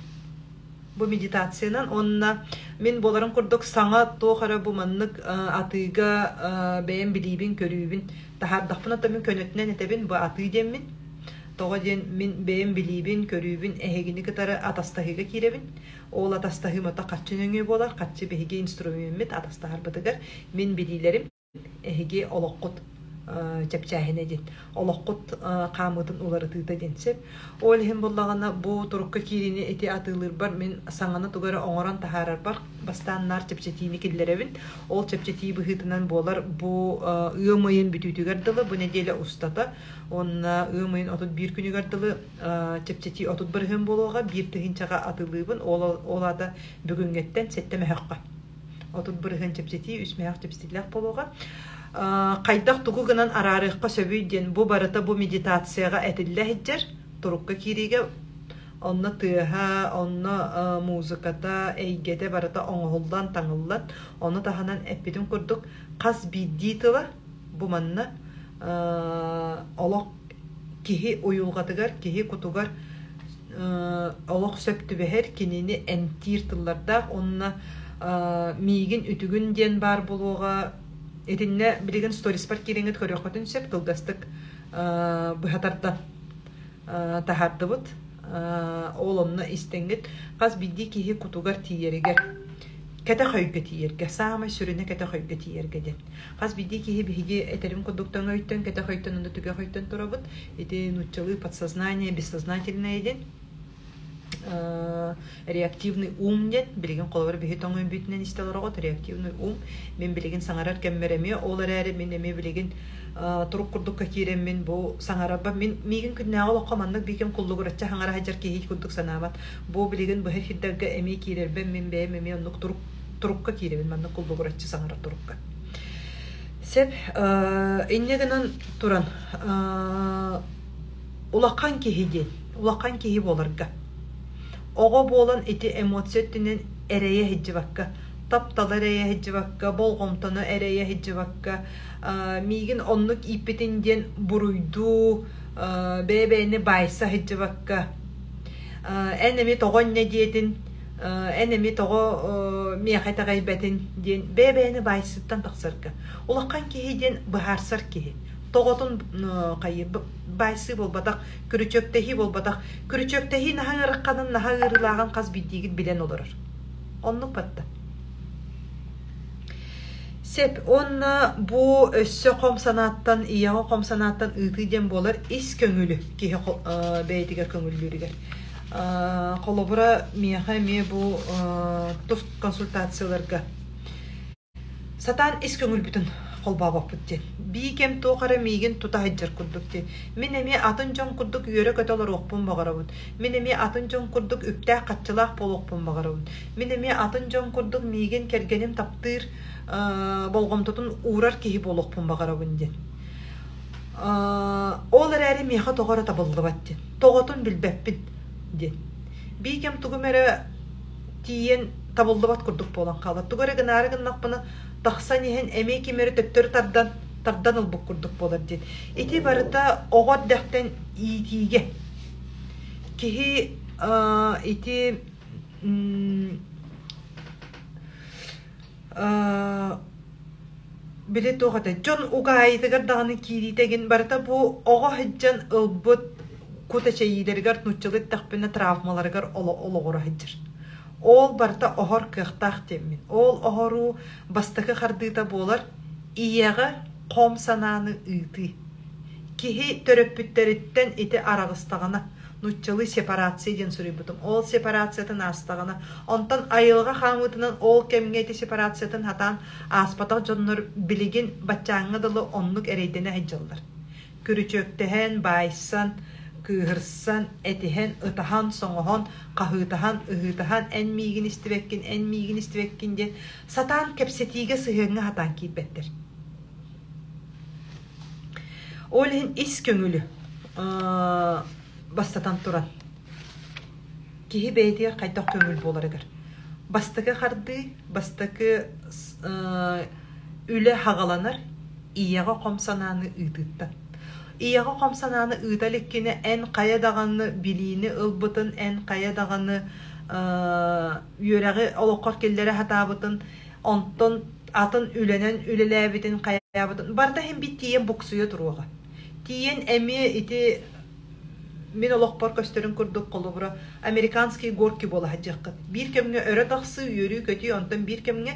бу медитациянан уонна мин буоларын курдук саҥа туох эрэ бу маннык атыыга бэйэм билиибин-көрүүбүн таһаардахпына то мин көнөтүнэн этэбин бу атыы диэммин тоҕо диэн мин бэйэм билиибин-көрүүбүн эһигини кытары атастаһыыга киирэбин ол атастаһыым ото харчы нөҥүө буолар харчы биһиги инструмеммит атастаһарбытыгар мин билиилэрим эһиги олоххут чэпчээһинэ диэн олоххут хаамыытын уларытыыта диэн сөп. Ол иһин буллаҕына бу турукка киириини ити атыылыырбар мин саҥаны тугу эрэ оҥорон таһаарарбар бастаан наар чэпчэтиини киллэрэбин. Ол чэпчэтии быһыытынан буолар бу ыам ыйын бүтүүтүгэр дылы бу нэдиэлэ устата уонна ыам ыйын 31 күнүгэр дылы чэпчэтии 30% буолуоҕа биир тыһыынчаҕа атыылыыбын ол ол аата бүгүҥҥэттэн сэттэ мөһөххө 30% чэпчэтии, үс мөһөх чэпчэтиилээх буолуоҕа. Хайдах тугу гынан араарыахха сөбүй диэн бу барыта бу медитацияҕа этиллэ сылдьар турукка киириигэ онно тыаһа, онно музыката, эйгэтэ барыта оҥоһуллан, таҥыллан, ону таһынан эппитим курдук хас биирдии тыла бу манна олох киһи уйулҕатыгар, киһи кутугар олох сөп түбэһэр, кинини эмтиир тыллардаах уонна миигин үтүгүн диэн баар буолуоҕа. Итиннэ билигин сториспар киирэҥҥит көрүөххүтүн сөп, кылгастык быһа тардан таһаардыбыт. Ол онно истэҥҥит хас биирдии киһи кутугар тиийэригэр кэтэх өйгө тиийэргэ, саамай сүрүнэ кэтэх өйгө тиийэргэ диэн. Хас биирдии киһи биһиги этэрим курдук тоҥ өйтөн, кэтэх өйтөн уонна түгэх өйтөн турабыт. Ити нууччалыы подсознание, бессознательное диэн реактивный ум диэн билигин холобура биһи тоҥ өйбүтүнэн истэ олороҕут реактивный ум мин билигин саҥарар кэммэр эмиэ ол эрээри мин эмиэ билигин турук курдукка киирэммин бу саҥарарбар мин миигин күннээҕи олоххо маннык биикэм куллугураччы саҥара сылдьар киһи курдук санаабат бу билигин быһа эфирдэргэ эмиэ киирэрбэр мин бэйэм эмиэ оннук турук турукка киирэбин маннык куллугураччы саҥарар турукка Сөп инньэ гынан туран улахан киһи диэн улахан киһи буоларга оҕо буолан ити эмоция өттүнэн эрэйэ сылдьыбакка тапталы эрэйэ сылдьыбакка болҕомтону эрэйэ сылдьыбакка миигин оннук ииппитин диэн буруйдуу бэйэ-бэйэни баайса сылдьыбакка эн эмиэ тоҕо инньэ диэтин эн эмиэ тоҕо миэхэ итэҕэйбэтин диэн бэйэ-бэйэни баайсыттан тахсарга. Улахан киһи диэн быһаарсар киһи. Тоҕотун хайыы баайсыы буолбатах, күрүчүөктэһии буолбатах. Күрүчүөктэһии наһаа ыараханын, наһаа ыарыылааҕын хас биирдиигит билэн олорор. Оннук батта. Сеп, уонна бу өссө хом санааттан, ийэҕэ хом санааттан ыытыы диэн буолар ис көҥүлү киһи бэйэтигэр көҥүллүүрүгэр. Холобура, миэхэ эмиэ бу тус консультацияларга сатаан ис көҥүлбүтүн холбообоппут диэн. Бии кэм туох эрэ миигин тута сылдьар курдук диэн. Мин эмиэ атын дьон курдук үөрэ-көтө олоруохпун баҕарабын. Мин эмиэ атын дьон курдук үптээх-харчылаах буолуохпун баҕарабын. Мин эмиэ атын дьон курдук миигин кэргэним таптыыр, болҕомтотун уурар киһи буолуохпун баҕарабын диэн. Ол эрээри миэхэ тоҕо эрэ табыллыбат диэн. Тоҕотун билбэппин диэн. Бии кэм тугум эрэ тиийэн табыллыбат курдук буолан хаалар. Тугу эрэ гынаары гыннахпына тахсан иһэн эмиэ ким эрэ төттөрү тардан тардан ылбыт курдук буолар диэн. Ити барыта оҕо эрдэхтэн иитиигэ. Киһи ити били туох этэ дьон угаайытыгар даҕаны киириитэ игин барыта бу оҕо сылдьан ылбыт кут эчэйиилэригэр нууччалыы эттэхпинэ травмаларыгар олоҕура сылдьар. Ол барыта оһор кыахтаах диэммин. Ол оһоруу бастакы хардыыта буолар ийэҕэ хом санааны ыытыы. Киһи төрөппүттэриттэн ити араҕыстаҕына нууччалыы сепарация диэн суруйбутум. Ол сепарациятын аастаҕына, онтон айылҕа хаамыытынан ол кэмҥэ ити сепарациятын хатаан ааспатах дьоннор билигин баччааҥҥа дылы оннук эрэйдэнэ сылдьаллар. Күрүчүөктэһэн, баайсан, кыыһырсан, этиһэн, ытаһан, соҥоһон, хаһыытаһан, ыһыытаһан эн миигин истибэккин, эн миигин истибэккин диэн сатаан кэпсэтиигэ сыһыаҥҥа сатаан киирбэттэр. Ол иһин ис көҥүлү бастатан туран киһи бэйэтигэр хайдах көҥүл буоларыгар бастакы хардыы, бастакы үлэ хаҕаланар ийэҕэ хом санааны ыытыыттан. Ийэҕэ хом санааны ыыта иликкинэ эн хайа даҕаны билиини ылбытын, эн хайа даҕаны үөрэҕи олоххор киллэрэ сатаабытын онтон атын үлэнэн үлэлээбитин хайаабытын барыта иһин биир тиийэн буксуйа туруоҕа. Тиийэн эмиэ ити мин олохпор көстөрүн курдук холобура американские горки буола сылдьыаххыт. Биир кэмҥэ өрө тахсыы, үөрүү-көтүү, онтон биир кэмҥэ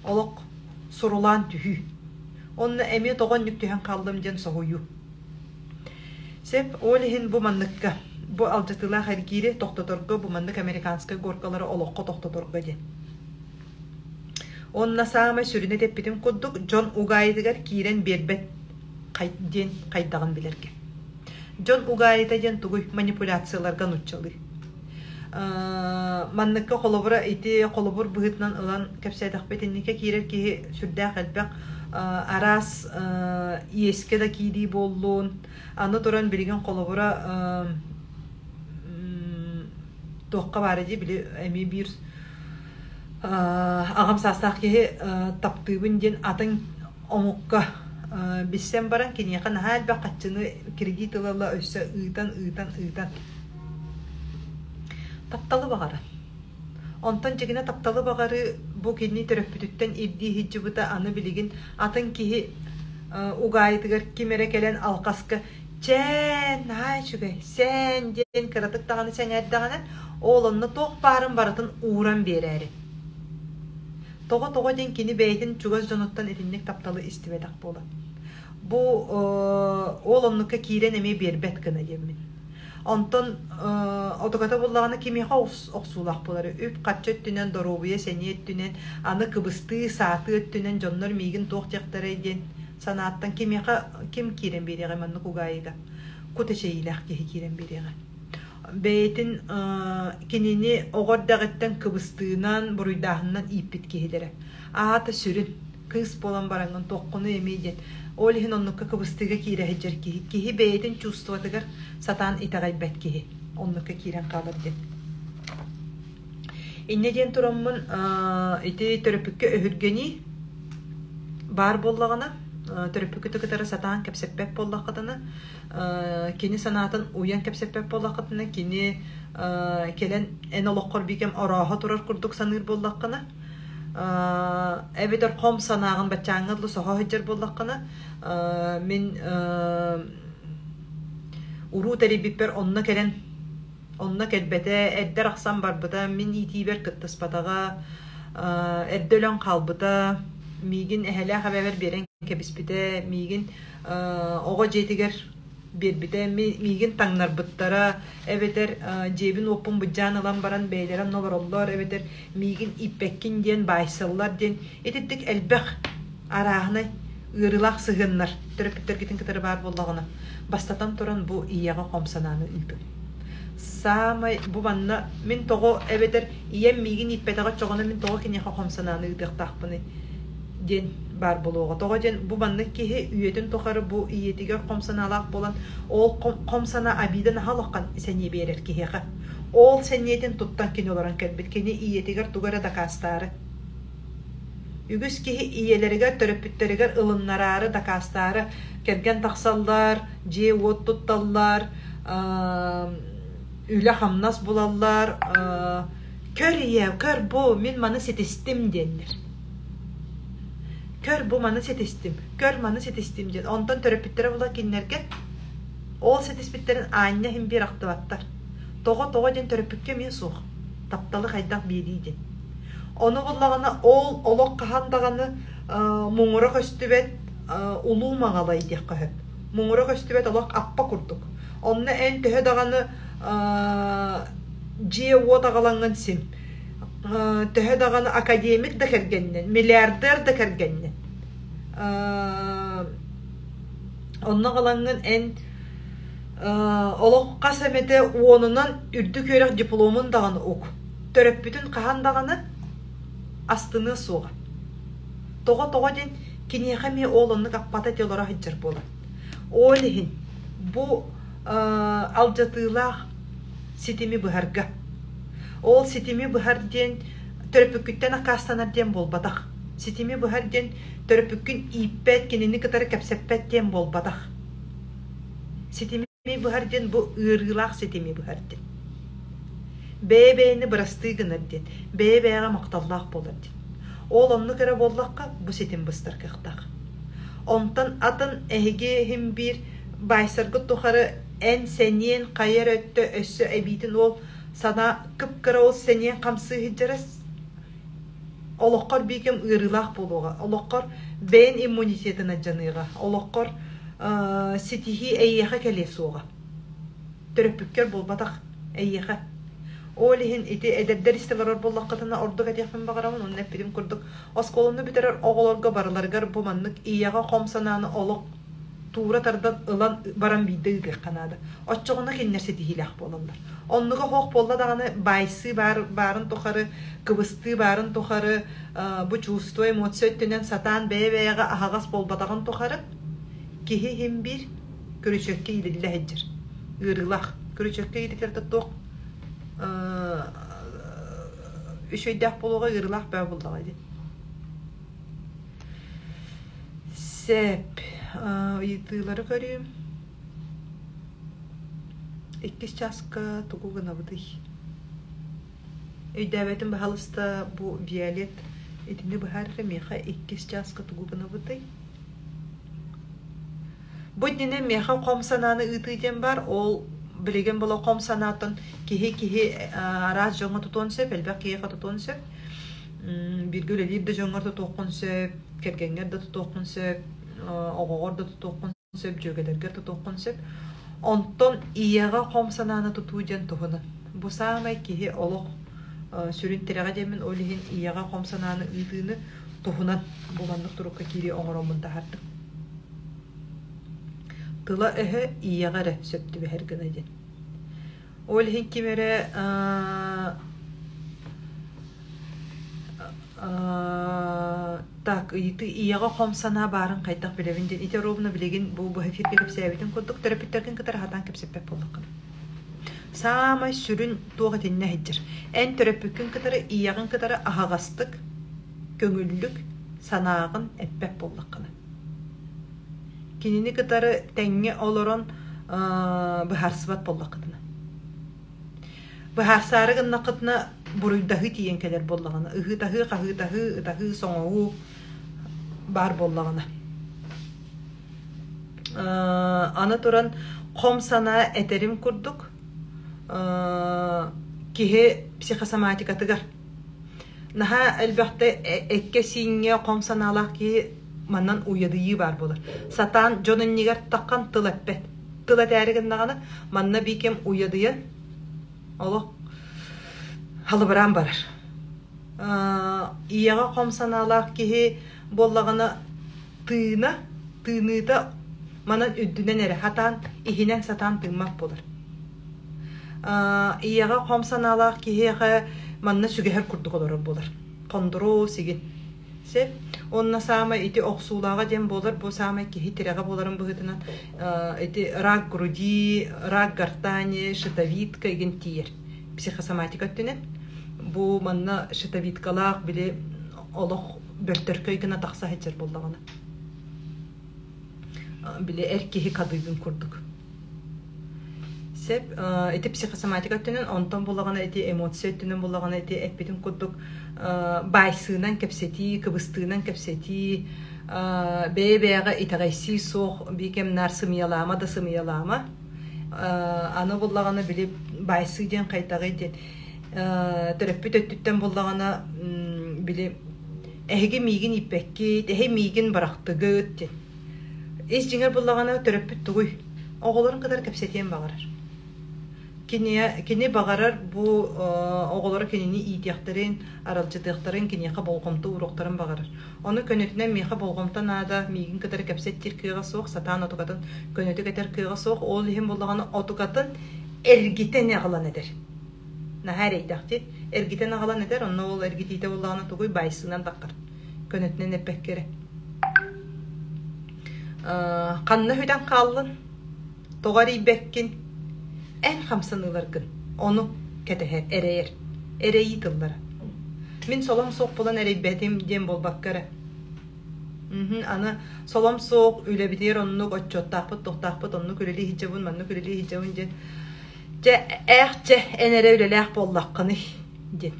олох сурулаан түһүү. Онно эмиэ тоҕо оннук түһэн хааллым диэн соһуйуу. Сөп, ол иһин бу манныкка, бу алдьатыылаах эргиири тохтоторго, бу маннык американскай горкалары олоххо тохтоторго диэн. Уонна саамай сүрүнэ эппитим курдук, дьон угаайытыгар киирэн биэрбэт диэн хайдаҕын билэргэ. Дьон угаайыта диэн тугуй? Манипуляцияларга нууччалыы. Манныкка холобура ити холобур быһыытынан ылан кэпсээтэхпит инникэ киирэр киһи сүрдээх элбэх араас иэскэ да киирии буоллун, аны туран билигин холобура туохха баара дии били эмиэ биир аҕам саастаах киһи таптыыбын диэн атын омукка билсэн баран киниэхэ наһаа элбэх харчыны кредит ыла-ыла өссө ыытан ыытан ыытан тапталы баҕарар. Онтон дьигинэ тапталы баҕарыы бу кини төрөппүтүттэн ирдии сылдьыбыта аны билигин атын киһи угаайытыгар ким эрэ кэлэн алҕаска Чээн, наһаа үчүгэй, сээн диэн кыратык даҕаны сэҥээрдэҕинэ, ол онно туох баарын барытын ууран биэрээри. Тоҕо-тоҕо диэн кини бэйэтин чугас дьонуттан итинник тапталы истибэтэх буолан. Бу ол оннукка киирэн эмиэ биэрбэт гына диэммин. Онтон отугата буллаҕына кимиэхэ охсуулаах буолар үп-харчы өттүнэн, доруобуйа, сэниэ өттүнэн, аны кыбыстыы, саатыы өттүнэн дьоннор миигин туох диэхтэрэй диэн санааттан кимиэхэ ким киирэн биэриэҕэй маннык угаайыга кут эчэйиилээх киһи киирэн биэриэҕэ бэйэтин кинини оҕо эрдэҕиттэн кыбыстыынан буруйдааһынынан ииппит киһилэрэ аата сүрүн кыыс буолан бараҥҥын туоххуну эмиэ диэн ол иһин оннукка кыбыстыыга киирэ сылдьар киһи киһи бэйэтин чувствотыгар сатаан итэҕэйбэт киһи оннукка киирэн хаалар диэн Инньэ диэн тураммын ити төрөппүккэ өһүргэнии баар буоллаҕына, төрөппүккүтү кытары сатаан кэпсэппэт буоллаххытына, кини санаатын уйан кэпсэппэт буоллаххытына, кини кэлэн эн олоххор биикэм орооһо турар курдук саныыр буоллаххына, эбэтэр хом санааҕын баччааҥҥа дылы соһо сылдьар буоллаххына, мин уруу тэрийбиппэр онно кэлэн Онно кэлбэтэ, эрдэ арахсан барбыта, мин иитиибэр кыттыспатаҕа, эрдэ өлөн хаалбыта, миигин эһэлээх эбэбэр биэрэн кэбиспитэ, миигин оҕо дьиэтигэр биэрбитэ, миигин таҥнарбыттара, эбэтэр дьиэбин-уоппун былдьаан ылан баран бэйэлэрэ онно олороллор, эбэтэр миигин ииппэккин диэн баайсаллар диэн итинник элбэх арааһынай. ыарыылаах сыһыаннар төрөппүттэргитин кытары баар буоллаҕына, бастатан туран бу ийэҕэ хом санааны ыытыҥ. Саамай бу манна мин тоҕо эбэтэр ийэм миигин ииппэтэҕэ оччоҕуна мин тоҕо киниэхэ хом санааны ыытыахтаахпыный диэн баар буолуоҕа. Тоҕо диэн бу маннык киһи үйэтин тухары бу ийэтигэр хом санаалаах буолан ол хом санаа обида наһаа улахан сэниэ биэрэр киһиэхэ. Ол сэниэтин туттан кини олорон кэлбит. Кини ийэтигэр тугу эрэ дакаастаары. Үгүс киһи ийэлэригэр, төрөппүттэригэр ылыннараары, дакаастаары кэргэн тахсаллар, дьиэ-уот тутталлар, үлэ-хамнас булаллар, көр ийээ, көр бу, мин маны ситистим диэннэр. Көр бу маны ситистим, көр маны ситистим диэн. Онтон төрөппүттэрэ була кинилэргэ ол ситиспиттэрин аанньа иһин биир ахтыбаттар. Тоҕо тоҕо диэн төрөппүккэ эмиэ суох. Тапталы хайдах биэрии диэн. Ону буллаҕына ол олох хаһан даҕаны муҥура көстүбэт улуу маҥалай диэххэ сөп. Муҥура көстүбэт олох аппа курдук. Онно эн төһө даҕаны дьиэ-уот аҕалаҥҥын син, төһө даҕаны академик да кэргэннэн, миллиардер да кэргэннэн, онно аҕалаҥҥын эн олох хас эмэтэ уонунан үрдүк үөрэх дипломун даҕаны ук. Төрөппүтүн хаһан даҕаны астыныа суоҕа. Тоҕо тоҕо диэн киниэхэ эмиэ ол оннук аппата этэ олоро сылдьар буолар. Ол иһин бу алдьатыылаах ситими быһарга. Ол ситими быһар диэн төрөппүккүттэн аккаастанар диэн буолбатах. Ситими быһар диэн төрөппүккүн ииппэт, кинини кытары кэпсэппэт диэн буолбатах. Ситими быһар диэн бу ыарыылаах ситими быһар диэн. Бэйэ-бэйэни бырастыы гынар диэн, бэйэ-бэйэҕэ махталлаах буолар диэн. Ол оннук эрэ буоллахха бу ситим быстар кыахтаах. Онтон атын эһиги иһин биир баайсаргыт тухары эн сэниэн хайа эрэ өттө өссө эбиитин ол санаа кып-кыра ол сэниэн хамсыы сылдьара олоххор биир кэм ыарыылаах буолуоҕа, олоххор бэйэн иммунитетын алдьаныаҕа, олоххор ситиһии эйиэхэ кэлиэ суоҕа. Төрөппүккэр буолбатах, эйиэхэ. Ол иһин ити эдэрдэр истэ олорор буоллаххытына ордук этиэхпин баҕарабын, онно эппитим курдук оскуоланы бүтэрэр оҕолорго барыларыгар бу маннык ийэҕэ хом санааны олох туура тардан ылан баран биирдэ ыытыахха наада. Оччоҕуна кинилэр ситиһиилээх буолаллар. Оннуга суох буолла даҕаны баайсыы баар, баарын тухары, кыбыстыы баарын тухары, бу чувство, эмоция өттүнэн сатаан бэйэ-бэйэҕэ аһаҕас буолбатаҕын тухары киһи иһин биир күрүчүөккэ иилиллэ сылдьар. Ыарыылаах. Күрүчүөккэ иилиллэртэ туох үчүгэйдээх буолуоҕа, ыарыылаах бөҕө буоллаҕа дии. Сөп. Ыйытыылары көрүүм. Иккис чааска тугу гынабытый? Өйдөөбөтүм баһаалыста бу Виолет итини быһаар эрэ миэхэ иккис чааска тугу гынабытый? Бу иннинэ миэхэ хом санааны ыытыы диэн баар. Ол билигин була хом санааттан киһи-киһи араас дьоҥҥо тутуон сөп, элбэх киһиэхэ тутуон сөп. Бииргэ үлэлиир да дьоҥҥор тутуоххун сөп, кэргэҥҥэр да тутуоххун сөп, оҕоҕор да тутуоххун сөп, дьүөгэлэргэр тутуоххун сөп. Онтон ийэҕэ хом санааны тутуу диэн туһунан. Бу саамай киһи олох сүрүн тирэҕэ диэммин, ол иһин ийэҕэ хом санааны ыытыыны туһунан бу маннык турукка киирии оҥороммун таһаардым. Тыла-өһө ийэҕэ эрэ сөп түбэһэр гына диэн. Ол иһин ким эрэ так ыйытыы ийэҕэ хом санаа баарын хайдах билэбин диэн ити ровно билигин бу быһа эфиргэ кэпсээбитин курдук төрөппүттэргин кытары сатаан кэпсэппэт буоллаххына. Саамай сүрүн туох итиннэ сылдьар. Эн төрөппүккүн кытары ийэҕин кытары аһаҕастык, көҥүллүк санааҕын эппэт буоллаххына. Кинини кытары тэҥҥэ олорон быһаарсыбат буоллаххытына. Быһаарсаары гыннаххытына буруйдаһыы тиийэн кэлэр буоллаҕына, ыһыытаһыы, хаһыытаһыы, ытаһыы, соҥоһуу баар буоллаҕына. Аны туран хом санаа этэрим курдук киһи психосоматикатыгар Наһаа элбэхтэ эккэ-сииҥҥэ хом санаалаах киһи манан уйадыйыы баар буолар. Сатаан дьон иннигэр таххан тыл эппэт. Тыл этээри гыннаҕына, манна биикэм уйадыйан олох халыбыраан барар. Ийэҕэ хом санаалаах киһи буоллаҕына. Тыына, тыыныыта манан үрдүнэн эрэ хатаан, иһинэн сатаан тыыммат буолар. Ийэҕэ хом санаалаах киһиэхэ манна сүгэһэр курдук олорор буолар. Хондуруу сигин. Сөп. Уонна саамай ити охсуулааҕа диэн буолар, бу саамай киһи тирэҕэ буоларын быһыытынан ити рак груди, рак гортани, щитовидка игин тиийэр психосоматика өттүнэн. Бу манна щитовидкалаах били олох бөлтөркөй гына тахса сылдьар буоллаҕына. Били эр киһи кадыыгын курдук. Сөп. Ити психосоматика өттүнэн, онтон булаҕына ити эмоция өттүнэн булаҕына ити эппитим курдук баайсыынан кэпсэтии, кыбыстыынан кэпсэтии, бэйэ-бэйэҕэ итэҕэйсии суох, биир кэм наар сымыйалаама да сымыйалаама. Аны буллаҕына били баайсыы диэн хайдаҕый диэн төрөппүт өттүттэн буллаҕына били эһиги миигин ииппэккит, эһи миигин бырахтыгыт диэн. Ис дьиҥэр буллаҕына төрөппүт тугуй? Оҕолорун кытары кэпсэтиэн баҕарар. Кини, кини баҕарар бу оҕолоро кинини иитиэхтэрин, аралдьытыахтарын, киниэхэ болҕомто ууруохтарын баҕарар. Ону көнөтүнэн миэхэ болҕомто наада, миигин кытары кэпсэттиир кыаҕа суох, сатаан отукатын көнөтүк этэр кыаҕа суох, ол иһин буллаҕына отукатын эргитэн аҕалан этэр. Наһаа эрэйдэхтик эргитэн аҕалан этэр, онно ол эргитиитэ буоллаҕына тугуй баайсыынан таххар. Көнөтүнэн эппэккэ эрэ. Ханна сүтэн хааллын? Тоҕо эрийбэккин? Эн хамсаныыларгын ону кэтэһэр, эрэйэр. Эрэйии тыллара. Мин солом суох буолан эрэйбэтим диэн буолбакка эрэ. Аны солом суох, үлэбитигэр оннук отчуоттаахпыт, туохтаахпыт, оннук үлэлии сылдьабын, маннык үлэлии сылдьабын диэн. Дьэ, ээх чэ, эн эрэ үлэлээх буоллаххыный диэн.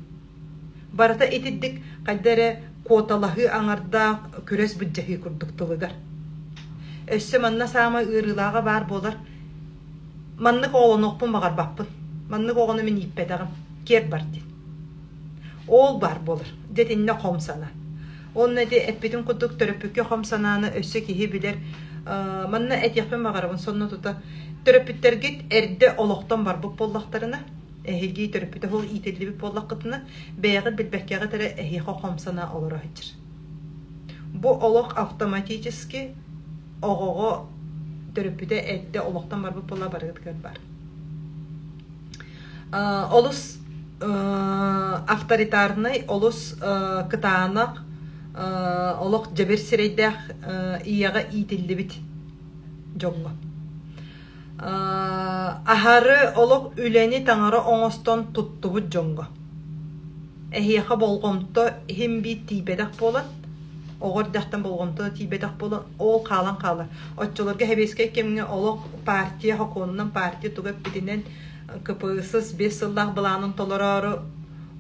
Барыта итирдик хайда эрэ куоталаһыы аҥардаах күрэс былдьаһыы курдук тылыгар. Өссө манна саамай ыарыылааҕа баар буолар маннык оҕолонуохпун баҕарбаппын, маннык оҕону мин ииппэтэҕим, киэр бар диэн. Ол баар буолар, дьэ итиннэ хом санаа. Уонна ити эппитим курдук төрөппүккэ хом санааны өссө киһи билэр. Манна этиэхпин баҕарабын сонно тута төрөппүттэргит эрдэ олохтон барбыт буоллахтарына, эһиги төрөппүтэ ол иитиллибит буоллаххытына, бэйэҕит билбэккэҕит эрэ эһиэхэ хом санаа олоро сылдьар. Бу олох автоматически оҕоҕо төрөппүтэ эрдэ олохтон барбыт буолла барыгытыгар бар. Олус авторитарнай, олус кытаанах, олох дьэбир сирэйдээх ийэҕэ иитиллибит дьоҥҥо. Аһары олох үлэни таҥара оҥостон туттубут дьоҥҥо. Эһиэхэ болҕомто иһин биир тиийбэтэх буолан, оҕо эрдэхтэн болҕомто тиийбэтэх буолан, ол хаалан хаалар. Оччолорго сэбиэскэй кэмҥэ олох партия сокуонунан, партия тугу эппитинэн КПСС биэс сыллаах былаанын толороору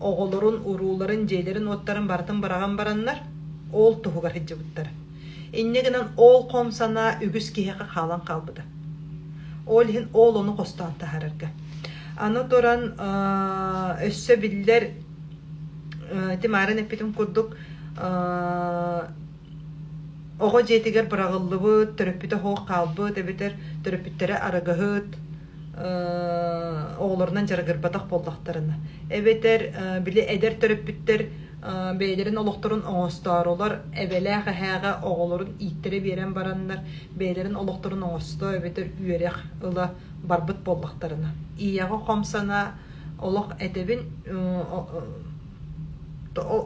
оҕолорун, урууларын, дьиэлэрин-уоттарын барытын быраҕан бараннар, ол туһугар сылдьыбыттара. Инньэ гынан ол хом санаа үгүс киһиэхэ хаалан хаалбыта. Ол иһин ол ону хостоон таһаарарга. Аны туран өссө биллэр ити маарын эппитим курдук оҕо дьиэтигэр быраҕыллыбыт, төрөппүтэ суох хаалбыт эбэтэр төрөппүттэрэ арыгыһыт оҕолорунан дьарыгырбатах буоллахтарына эбэтэр били эдэр төрөппүттэр бэйэлэрин олохторун оҥостоорулар эбэлээх эһээҕэ оҕолорун ииттэрэ биэрэн бараннар бэйэлэрин олохторун оҥосто эбэтэр үөрэх ыла барбыт буоллахтарына ийэҕэ хом санаа олох этэбин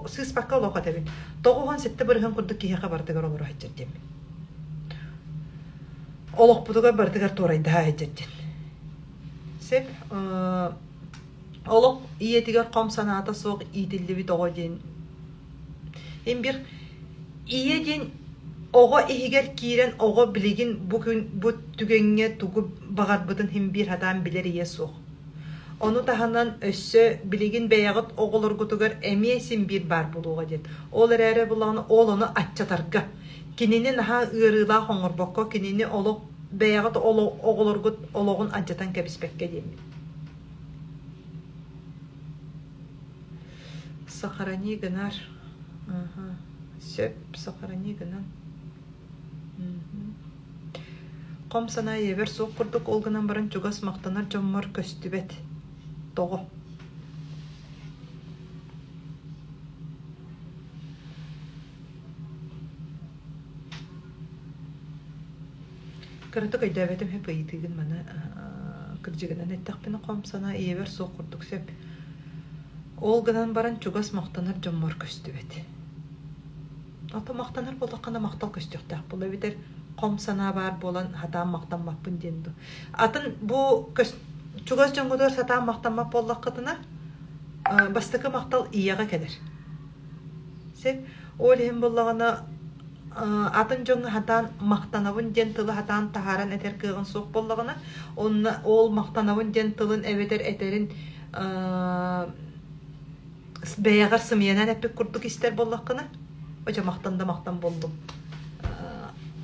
сыыспакка олох этэбин 97% курдук киһиэхэ барытыгар олоро сылдьар диэммин олохпутугар барытыгар туорайдаһа сылдьар диэн сөп Олох ийэтигэр хом санаата суох иитиллибит оҕо диэн Имбир ийэ диэн оҕо иһигэр киирэн оҕо билигин бу күн бу түгэҥҥэ тугу баҕарбытын иһин биир сатаан билэр ийэ суох. Ону таһынан өссө билигин бэйэҕит оҕолоргутугар эмиэ син биир баар буолуоҕа диэн. Ол эрээри булаҕына ол ону аччатарга, кинини наһаа ыарыылаах оҥорбокко, кинини олох бэйэҕит оҕолоргут олоҕун алдьатан кэбиспэккэ диэммит. Сохрани гынар. Сөп, сохрани гынан. Хом санаа ийэбэр суох курдук, ол гынан баран чугас махтанар дьоммор көстүбэт. Тоҕо? Кыратык өйдөөбөтүм сөп ыйытыыгын маны кырдьыгынан эттэхпинэ хом санаа ийэбэр суох курдук сөп. Ол гынан баран чугас махтанар дьоммор көстүбэт. Ото махтанар буоллаххына махтал көстүөхтээх буолла эбэтэр хом санаа баар буолан сатаан махтаммаппын диэн дуу. Атын бу чугас дьоҥҥутугар сатаан махтаммат буоллаххытына бастакы махтал ийэҕэ кэлэр. Сөп. Ол иһин буоллаҕына атын дьоҥҥо сатаан махтанабын диэн тылы сатаан таһааран этэр кыаҕын суох буоллаҕына, онно ол махтанабын диэн тылын эбэтэр этэрин бэйэҕэр сымыйанан эппит курдук истэр буоллаххына, очо махтан да махтан буоллум.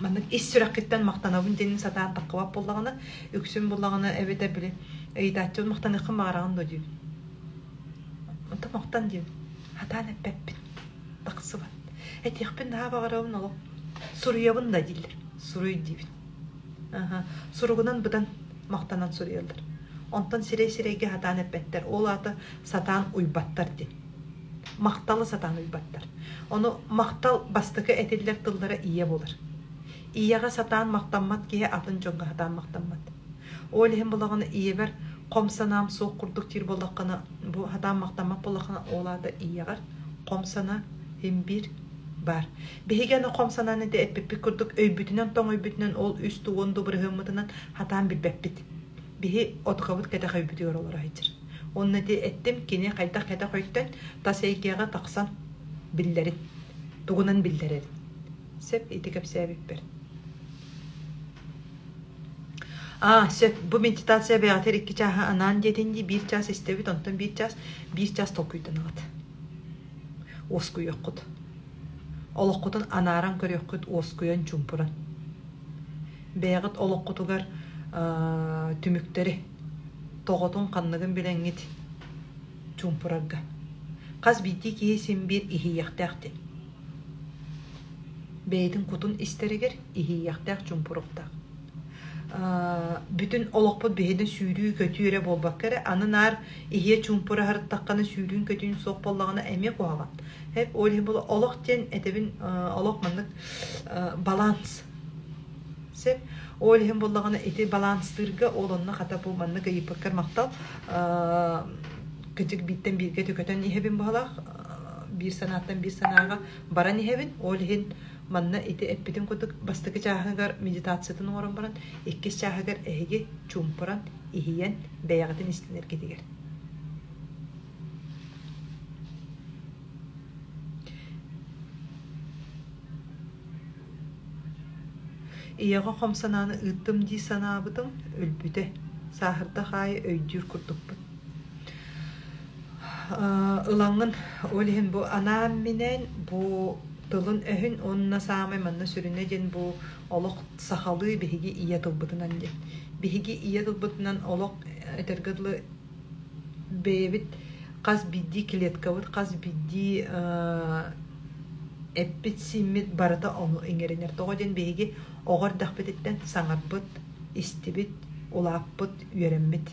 Маннык ис сүрэххиттэн махтанабын диэнин сатаан таххыбат буоллаҕына, үксүн буоллаҕына эбэтэр били ыйытааччыбын махтаныаххын баҕараҕын дуо диибин. Онтон махтан диибин. Сатаан эппэппин. Тахсыбат. Этиэхпин наһаа баҕарабын олох. Суруйабын да дииллэр. Суруй диибин. Аха. Суругунан быдан махтанан суруйаллар. Онтон сирэй-сирэйгэ сатаан эппэттэр. Ол аата сатаан уйбаттар диэн. Махталы сатаан уйбаттар. Ону махтал бастакы этиллэр тыллара ийэ буолар. Ийэҕэ сатаан махтаммат киһи атын дьоҥҥо сатаан махтаммат. Ол иһин булаҕына ийэбэр хом санаам суох курдук диир буоллаххына, бу сатаан махтаммат буоллаххына, ол аата ийэҕэр хом санаа син биир баар. Биһиги аны хом санааны ити эппиппит курдук өйбүтүнэн тоҥ өйбүтүнэн ол үс тугун дубырыһыаммытынан хатаан билбэппит. Биһи отукабыт кэтэх өйбүтүгэр олоро сылдьар. Уонна ити эттим кини хайдах кэтэх өйтөн тас эйгэҕэ тахсан биллэрин, тугунан биллэрэрин. Сөп ити кэпсээбиппэр. Аа, сөп. Бу медитация бэйэҕитигэр икки чааһы анаан диэтин дии, биир чаас истэбит, онтон биир чаас, биир чаас толкуйданаҕыт. Уоскуйуоххут. Олоххутун анааран көрүөххүт, уоскуйан, чуумпуран. Бэйэҕит олоххутугар түмүктэри, тоҕотун ханныгын билэҥҥит чуумпурарга. Хас биирдии киһи син биир иһийиэхтээх диэн. Бэйэтин кутун истэригэр иһийиэхтээх чуумпуруохтаах. Бүтүн олохпут биһиги сүүрүү-көтүү эрэ буолбакка эрэ, аны наар иһиэ чуумпура сырыттаххына сүүрүүн-көтүүн суох буоллаҕына эмиэ куһаҕан. Ол иһин була олох диэн этэбин олох маннык баланс. Сөп. Ол иһин буоллаҕына ити баланстыырга ол онно хата бу маннык ыйыппыккар махтал. Кыдьык бииртэн бииргэ түкөтөн иһэбин баһылаах биир санааттан биир санааҕа баран иһэбин. Ол иһин Манна ити эппитим курдук бастакы чааһыгар медитациятын оҥорон баран, иккис чааһыгар эһиги чуумпуран, иһийэн, бэйэҕитин истинэргитигэр. Ийэҕэ хом санааны ыыттым дии санаабытым, өлбүтэ. Сааһырдах аайы өйдүүр курдукпун. Ылаҥҥын ол иһин бу анаан-минээн бу тылын-өһүн уонна саамай манна сүрүнэ диэн бу олох сахалыы биһиги ийэ тылбытынан диэн. Биһиги ийэ тылбытынан олох этэргэ дылы бэйэбит хас биирдии клеткабыт, хас биирдии эппит-сииммит барыта ону иҥэринэр. Тоҕо диэн биһиги оҕо эрдэхпититтэн саҥарбыт, истибит, улааппыт, үөрэммит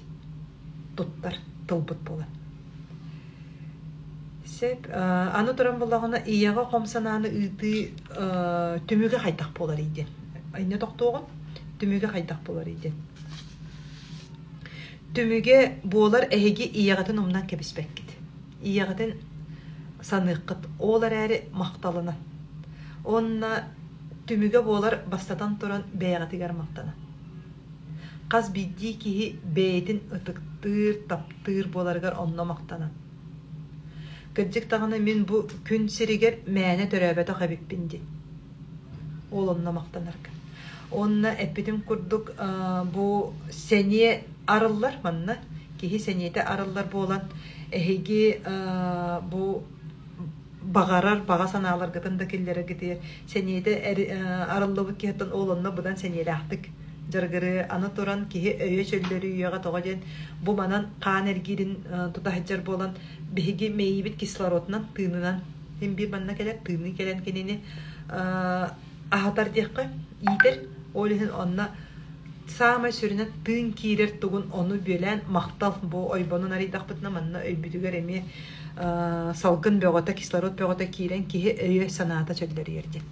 туттар тылбыт буолар. Сөп. Аны туран буоллаҕына, ийэҕэ хом санааны ыытыы түмүгэ хайдах буоларый диэн. Инньэ тохтуоҕум. Түмүгэ хайдах буоларый диэн. Түмүгэ буолар эһиги ийэҕитин умнан кэбиспэккит. Ийэҕитин саныаххыт. Ол эрээри махталынан. Уонна түмүгэ буолар бастатан туран бэйэҕитигэр махтанан. Хас биирдии киһи бэйэтин ытыктыыр, таптыыр буоларыгар онно махтанан. Кырдьык даҕаны мин бу күн сиригэр мээнэ төрөөбөтөх эбиппин диэн. Ол онно махтанарга. Уонна эппитим курдук бу сэниэ арыллар манна. Киһи сэниэтэ арыллар буолан эһиги бу баҕарар баҕа санааларгытын да киллэрэргитигэр сэниэтэ арыллыбыт киһиттэн ол онно быдан сэниэлээхтик дьарыгырыы аны туран киһи өйө чөллөрүйүөҕэ тоҕо диэн бу манан хаан эргиирин тута сылдьар буолан биһиги мэйиибит кислородунан тыынынан син биир манна кэлэр тыыныы кэлэн кинини аһатар диэххэ иитэр ол иһин онно саамай сүрүнэ тыын киирэр тугун ону бүөлээн махтал бу ойбонун арыйдахпытына манна өйбүтүгэр эмиэ салгын бөҕөтө кислород бөҕөтө киирэн киһи өйө-санаата чөллөрүйэр диэн.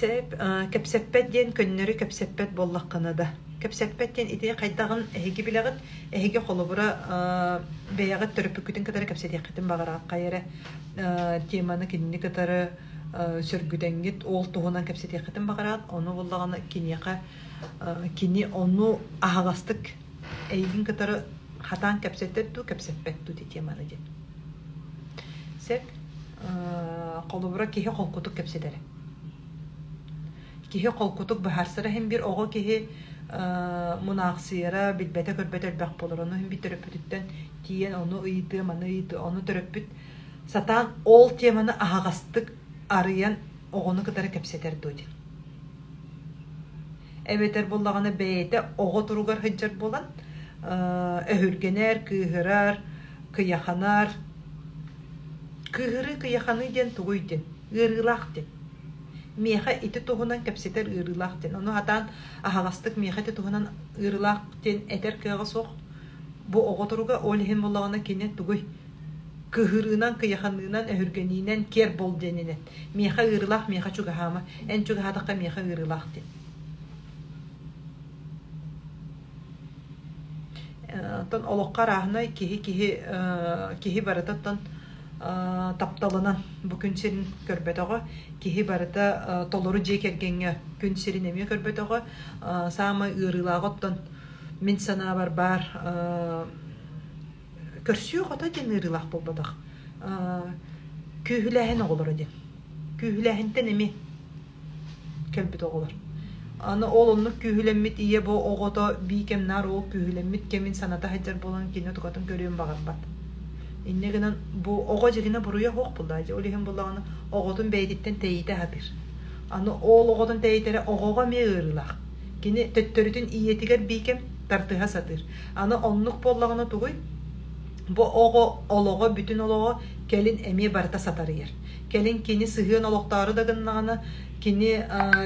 Сөп, кэпсэппэт диэн көннөрү кэпсэппэт буоллаххына да. Кэпсэппэт диэн ити хайдаҕын эһиги билэҕит, эһиги холобура бэйэҕит төрөппүккүтүн кытары кэпсэтиэххитин баҕараҕыт хайа эрэ теманы кинини кытары сөргүтэҥҥит ол туһунан кэпсэтиэххитин баҕараҕыт, ону буоллаҕына киниэхэ кини ону аһаҕастык эйигин кытары хатаан кэпсэтэр дуу, кэпсэппэт дуу ити теманы диэн. Сөп. Холобура киһи холкутук кэпсэтэрэ. Киһи холкутук быһаарсара иһин биир оҕо киһи мунаахсыйара, билбэтэ-көрбөтө элбэх буолар. Ону иһин биир төрөппүтүттэн тиийэн ону ыйытыа, маны ыйытыа. Ону төрөппүт сатаан ол теманы аһаҕастык арыйан оҕону кытары кэпсэтэр дуо диэн. Эбэтэр буоллаҕына бэйэтэ оҕо туругар сылдьар буолан өһүргэнэр, кыыһырар, кыйаханар. Кыыһырыы, кыйаханыы диэн тугуй диэн? Ыарыылаах диэн. Миэхэ ити туһунан кэпсэтэр ыарыылаах диэн. Ону сатаан аһаҕастык миэхэ ити туһунан ыарыылаах диэн этэр кыаҕа суох. Бу оҕо туруга ол иһин буоллаҕына кини тугуй? Кыһырыынан, кыйаханыынан, өһүргэниинэн киэр буол диэнинэн. Миэхэ ыарыылаах, миэхэ чугаһаама. Эн чугаһаатахха миэхэ ыарыылаах диэн. Оттон олоххо арааһынай киһи киһи киһи барыта оттон тапталынан бу күн сирин көрбөтөҕө, киһи барыта толору дьиэ кэргэҥҥэ күн сирин эмиэ көрбөтөҕө. Саамай ыарыылааҕа оттон мин санаабар баар көрсүө хото диэн ыарыылаах буолбатах. Күүһүлээһин оҕолоро диэн. Күүһүлээһинтэн эмиэ кэлбит оҕолор. Аны ол оннук күүһүлэммит ийэ бу оҕото бии кэмнээр ол күүһүлэммит кэмин саната сылдьар буолан кини тукатын көрүөн баҕарбат. Инньэ гынан бу оҕо дьигинэ буруйа суох буоллаҕа дии. Ол иһин буоллаҕына оҕотун бэйэтиттэн тэйитэ сатыыр. Аны ол оҕотун тэйитэрэ оҕоҕо эмиэ ыарыылаах. Кини төттөрүтүн ийэтигэр биикэм тартыһа сатыыр. Аны оннук буоллаҕына тугуй? Бу оҕо олоҕо бүтүн олоҕо кэлин эмиэ барыта сатарыйар. Кэлин кини сыһыан олохтоору да гыннаҕына, кини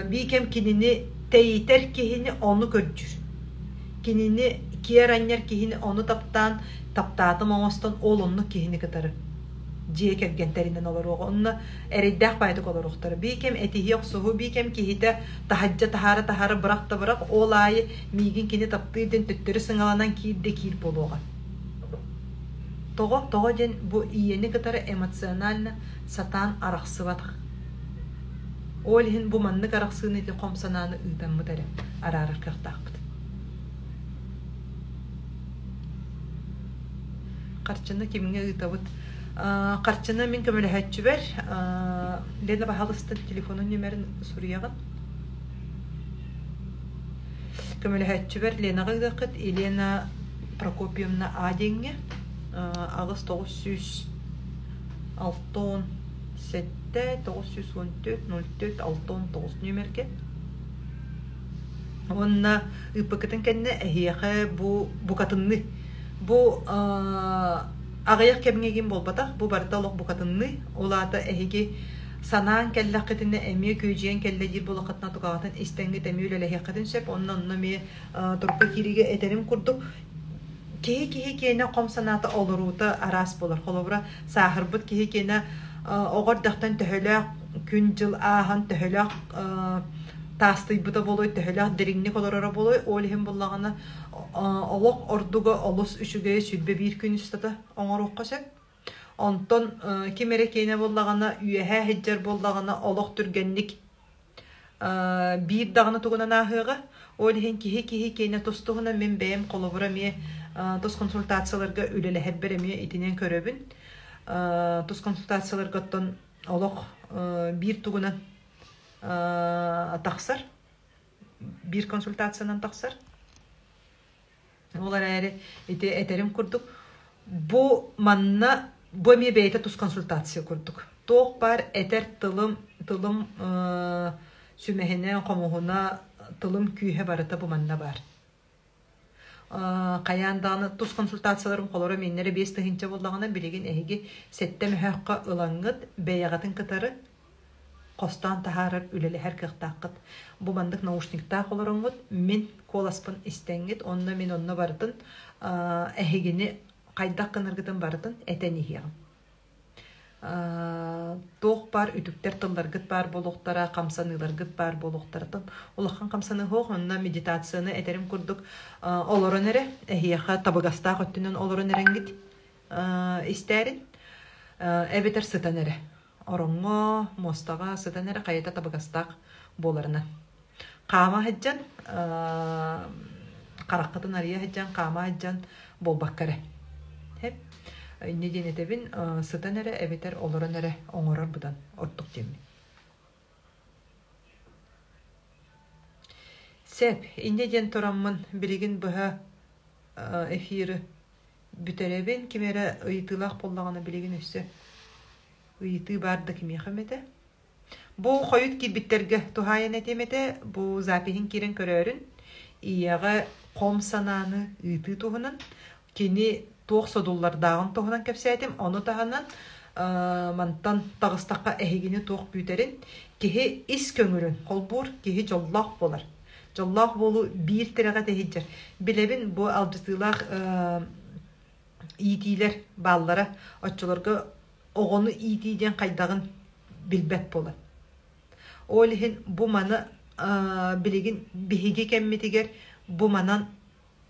биикэм кинини тэйитэр киһини ону көрдүүр. Кинини киэр анньар киһини ону таптаан, таптаатым оҥостон ол оннук киһини кытары дьиэ кэргэн тэринэн олоруоҕа. Онно эрэйдээх баайдык олоруохтара. Биикэм этиһии охсуһуу, биикэм киһитэ таһырдьа таһаара-таһаара бырах да бырах, ол аайы миигин кини таптыыр диэн төттөрү сыҥаланан киир да киир буолуоҕа. Тоҕо? Тоҕо диэн бу ийэни кытары эмоционально сатаан арахсыбатах. Ол иһин бу маннык арахсыыны ити хом санааны ыытаммыт эрэ араарар кыахтаахпыт. Харчыны кимҥэ ыытабыт? Харчыны мин көмөлөһөөччүбэр Лена баһаалыста телефонун нүөмэрин суруйаҕын. Көмөлөһөөччүбэр Ленаҕа ыытыаххыт. Елена Прокопьевна А диэҥҥэ 8 967 914 04 69 нүөмэргэ. Уонна ыыппыккытын кэннэ эһиэхэ бу букатынныы бу аҕыйах кэмҥэ игин буолбатах, бу барыта олох букатынныы. Ол аата эһиги санаан кэллэххитинэ эмиэ күөдьүйэн кэллэ диир буоллаххытына тукаҕытын истэҥҥит эмиэ үлэлэһиэххитин сөп. Онно онно эмиэ турукка киириигэ этэрим курдук киһи киһи киэнэ хом санаата олоруута араас буолар. Холобура, сааһырбыт киһи киэнэ оҕо эрдэхтэн төһөлөөх күн-дьыл ааһан, төһөлөөх таастыйбыта буолуой, төһөлөөх дириҥник олороро буолуой, ол иһин буллаҕына олох ордуга олус үчүгэйи 21 күн устата оҥоруохха сөп. Онтон ким эрэ киэнэ буоллаҕына, үөһээ сылдьар буоллаҕына, олох түргэнник биир даҕаны тугунан ааһыаҕа. Ол иһин киһи-киһи киэнэ тус-туһунан мин бэйэм холобура эмиэ тус консультацияларга үлэлэһэрбэр эмиэ итинэн көрөбүн. Тус консультацияларга оттон олох биир тугунан тахсар, биир консультациянан тахсар. Ол эрээри ити этэрим курдук, бу манна бу эмиэ бэйэтэ тус консультация курдук. Туох баар этэр тылым, тылым сүмэһинэ, хомуһуна, тылым күүһэ барыта бу манна баар. Хайаан даҕаны тус консультацияларым холоро миэннэрэ 5000 буоллаҕына, билигин эһиги сэттэ мөһөөххө ылаҥҥыт, бэйэҕитин кытары хостоон таһаарар, үлэлэһэр кыахтааххыт. Бу маннык наушниктаах олороҥҥут, мин куоласпын истэҥҥит, онно мин онно барытын эһигини хайдах гынаргытын барытын этэн иһиэҕим. Туох баар үтүктэр тылларгыт баар буолуохтара, хамсаныыларгыт баар буолуохтара. Улахан хамсаныы суох, онно медитацияны этэрим курдук олорон эрэ, эһиэхэ табыгастаах өттүнэн олорон эрэҥҥит истээрин, эбэтэр сытан эрэ. Ороҥҥо, муостаҕа сытан эрэ хайата табыгастаах буоларынан. Хаама сылдьан, хараххытын арыйа сылдьан, хаама сылдьан буолбакка эрэ. Сөп. Инньэ диэн этэбин, сытан эрэ эбэтэр олорон эрэ оҥорор быдан ордук диэммин. Сөп. Инньэ диэн тураммын билигин быһа эфиры бүтэрэбин. Ким эрэ ыйытыылаах буоллаҕына билигин өссө ыйытыы баар да кимиэхэ эмэтэ. Бу хойут киирбиттэргэ туһаайан этиэм этэ, бу запиһын киирэн көрөөрүн, ийэҕэ хом санааны ыытыы туһунан, кини туох содуллардааҕын туһунан кэпсээтим. Ону таһынан мантан таҕыстахха эһигини туох күүтэрин, киһи ис көҥүлүн холбуур, киһи дьоллоох буолар. Дьоллоох буолуу биир тирэҕэ тэһийдэр. Билэбин бу алдьатыылаах иитиилэр бааллара. Оччолорго оҕону иитии диэн хайдаҕын билбэт буолан. Ол иһин бу маны билигин биһиги кэммитигэр бу манан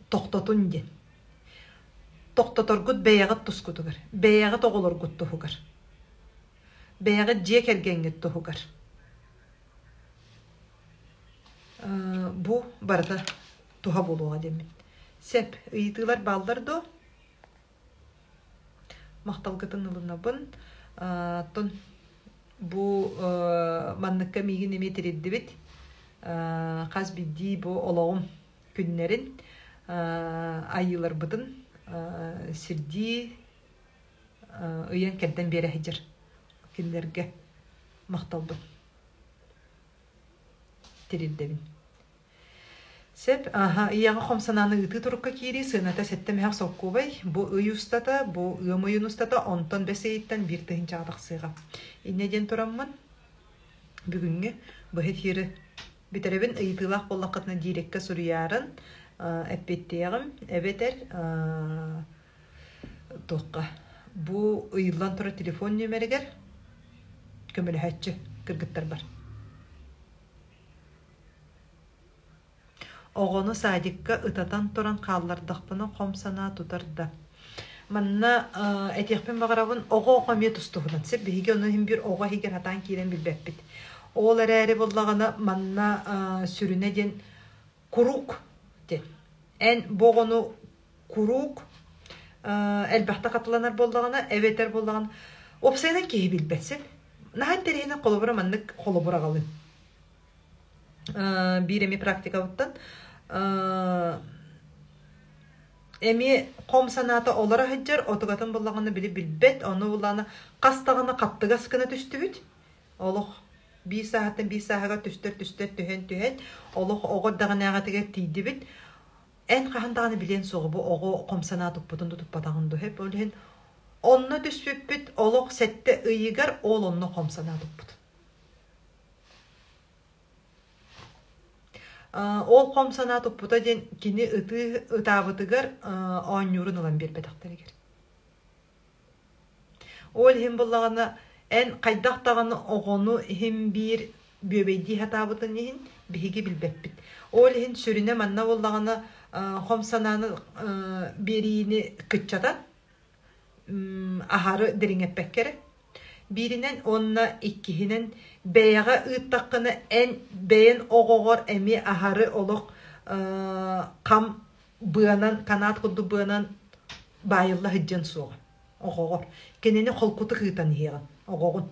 тохтотун диэн. Тохтоторгут бэйэҕит тускутугар, бэйэҕит оҕолоргут туһугар, бэйэҕит дьиэ кэргэҥҥит туһугар. Бу барыта туһа буолуоҕа диэммин. Сөп, ыйытыылар бааллар дуо? Махталгытын ылынабын. Оттон бу манныкка миигин эмиэ тириэрдибит. Хас биирдии бу олоҕум күннэрин айыыларбытын сирдии ыйан-кэрдэн биэрэ сылдьар кинилэргэ махталбын тириэрдэбин. Сөп, аһа, ийэҕэ хом санааны ыытыы турукка киирии сыаната 7 мөһөх солкуобай. Бу ый устата, бу ыам ыйын устата, онтон бэс ыйыттан 1 тыһыынчаҕа тахсыаҕа. Инньэ диэн тураммын, бүгүҥҥү быһа эфиры бүтэрэбин. Ыйытыылаах буоллаххытына диреккэ суруйаарын эппиэттиэҕим. Эбэтэр туохха бу ыйыллан турар телефон нүөмэригэр көмөлөһөөччү кыргыттарбар. Оҕону садикка ытатан туран хааллардахпына хом санаа тутар да. Манна этиэхпин баҕарабын, оҕо-оҕо эмиэ тустуһунан сөп. Биһиги ону иһин биир оҕо иһигэр сатаан киирэн билбэппит. Ол эрээри буоллаҕына манна сүрүнэ диэн куруук диэн. Эн бу оҕону куруук элбэхтэ хатыланар буоллаҕына, эбэтэр буоллаҕына, уопсайынан киһи билбэт сөп. Наһаа интэриэһинэй холобура маннык холобур аҕалыым. Биир эмиэ практикабыттан эмиэ хом санаата олоро сылдьар, отугатын буллаҕына били билбэт, ону буллаҕына хас даҕаны хаттыгас гына түстүбүт. Олох биир сааһыттан биир сааһыгар түстэр-түстэр түһэн-түһэн олох оҕо эрдэҕинээҕитигэр тиийдибит. Эн хаһан даҕаны билиэн суоҕа бу оҕо хом санаа туппутун да туппатаҕын дуу ол иһин онно түспүппүт олох 7 ыйыгар ол онно хом санаа туппут. Ол хом санаа туппута диэн кини ытыы ытаабытыгар оонньуурун ылан биэрбэтэхтэригэр. Ол иһин буоллаҕына эн хайдах даҕаны оҕону иһин биир бүөбэйдии сатаабытын иһин биһиги билбэппит. Ол иһин сүрүнэ манна буоллаҕына хом санааны биэриини кыччатан аһары дириҥэппэккэ эрэ Бииринэн уонна иккиһинэн бэйэҕэ ыыттаххына эн бэйэн оҕоҕор эмиэ аһары олох хам быанан канат курдук быанан баайылла сылдьыан суоҕа оҕоҕор. Кинини холкутук ыытан иһиэҕин оҕоҕун.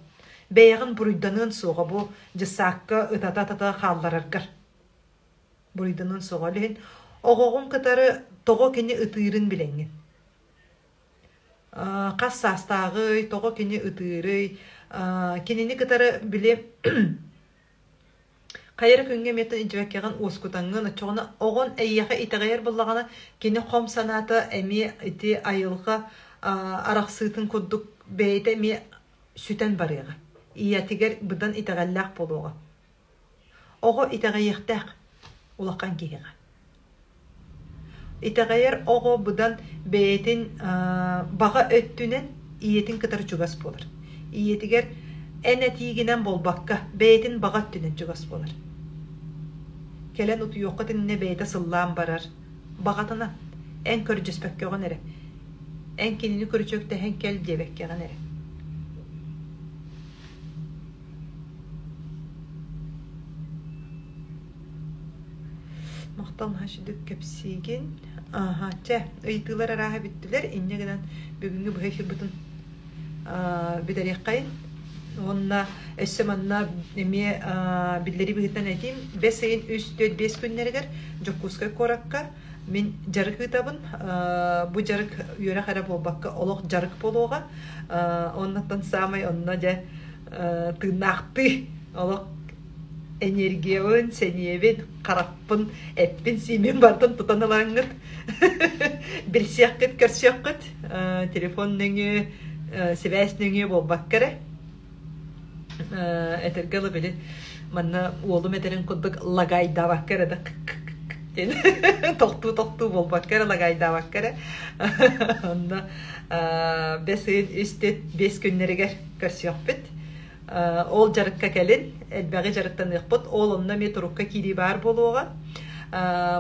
Бэйэҕин буруйданыан суоҕа бу дьыссаакка ытата-ытата хааллараргар. Буруйданыан суоҕа. Ол иһин оҕоҕун кытары тоҕо кини ытыырын билэҥҥин. Хас саастааҕый, тоҕо кини ытыырый, кинини кытары били хайа эрэ күҥҥэ эмиэ илдьибэккэҕин уоскутаҥҥын, оччоҕуна оҕон эйиэхэ итэҕэйэр буоллаҕына, кини хом санаата эмиэ ити айылҕа арахсыытын курдук бэйэтэ эмиэ сүтэн барыаҕа. Ийэтигэр быдан итэҕэллээх буолуоҕа. Оҕо итэҕэйиэхтээх улахан киһиэхэ. Итэҕэйэр оҕо быдан бэйэтин баҕа өттүнэн ийэтин кытары чугас буолар. Ийэтигэр эн этиигинэн буолбакка, бэйэтин баҕа өттүнэн чугас буолар. Кэлэн утуйуоххут иннинэ бэйэтэ сыллаан барар. Баҕатынан, эн көрдьөспөккөҕүн эрэ. Эн кинини күрүчүөктэһэн кэл диэбэккэҕин эрэ. Махтал наһаа үчүгэй кэпсиигин. Ааһа, чэ, ыйытыылар арааһа бүттүлэр. Инньэ гынан бүгүҥҥү быһа эфирбытын бүтэриэххэйин. Уонна өссө манна эмиэ биллэрии быһыытынан этиим. Бэс ыйын 3, 4, 5 күннэригэр Дьокуускай куоракка мин дьарык ыытабын. Бу дьарык үөрэх эрэ буолбакка олох дьарык буолуоҕа. Оннуттан саамай онно дьэ тыыннаахтыы олох энергиябын, сэниэбин, харахпын, эппин-сииммин барытын тутан ылаҥҥыт билсиэххит, көрсүөххүт. Телефон нөҥүө, сибээс нөҥүө буолбакка эрэ. Этэргэ дылы били манна уолум этэрин курдук лагайдаабакка эрэ да диэн тохтуу-тохтуу буолбакка эрэ лагайдаабакка эрэ онно бэс ыйын үс биэс күннэригэр көрсүөхпүт. Ол дьарыкка кэлин, элбэҕи дьарыктаныахпыт. Ол онно эмиэ турукка киирии баар буолуоҕа.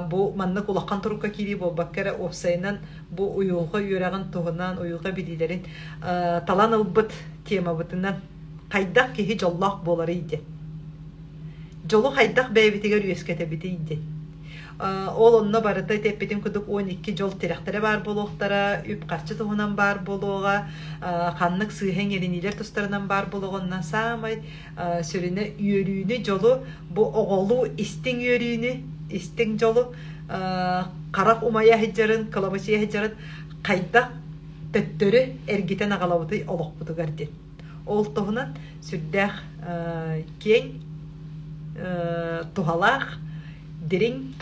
Бу маннык улахан турукка киирии буолбакка эрэ уопсайынан бу уйулҕа үөрэҕин туһунан, уйулҕа билиилэрин талан ылбыт темабытынан хайдах киһи дьоллоох буоларый диэн. Дьолу хайдах бэйэбитигэр үөскэтэбитий диэн. Ол онно барыта ити эппитим курдук 12 дьол тирэхтэрэ баар буолуохтара, үп-харчы туһунан баар буолуоҕа, ханнык сыыһа иҥэриниилэр тустарынан баар буолуоҕа. Онно саамай сүрүнэ үөрүүнү, дьолу, бу оҕолуу истиҥ үөрүүнү, истиҥ дьолу харах умайа сылдьарын, кылабачыйа сылдьарын хайдах төттөрү эргитэн аҕалабытый олохпутугар диэн. Ол туһунан сүрдээх киэҥ, туһалаах, дириҥ,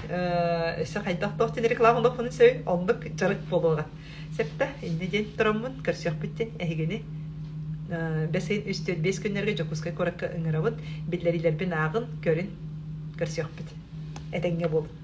өссө хайдах туох диэн реклама оҥоруохпунун сөбүй, оннук дьарык буолуоҕа. Сөптө, инньэ диэн тураммын көрсүөхпүт диэн эһигини бэс ыйын үс түөрт биэс күннэргэ Дьокуускай куоракка ыҥырабын. Биллэриилэрбин ааҕын, көрүн, көрсүөхпүт. Этэҥҥэ буолун.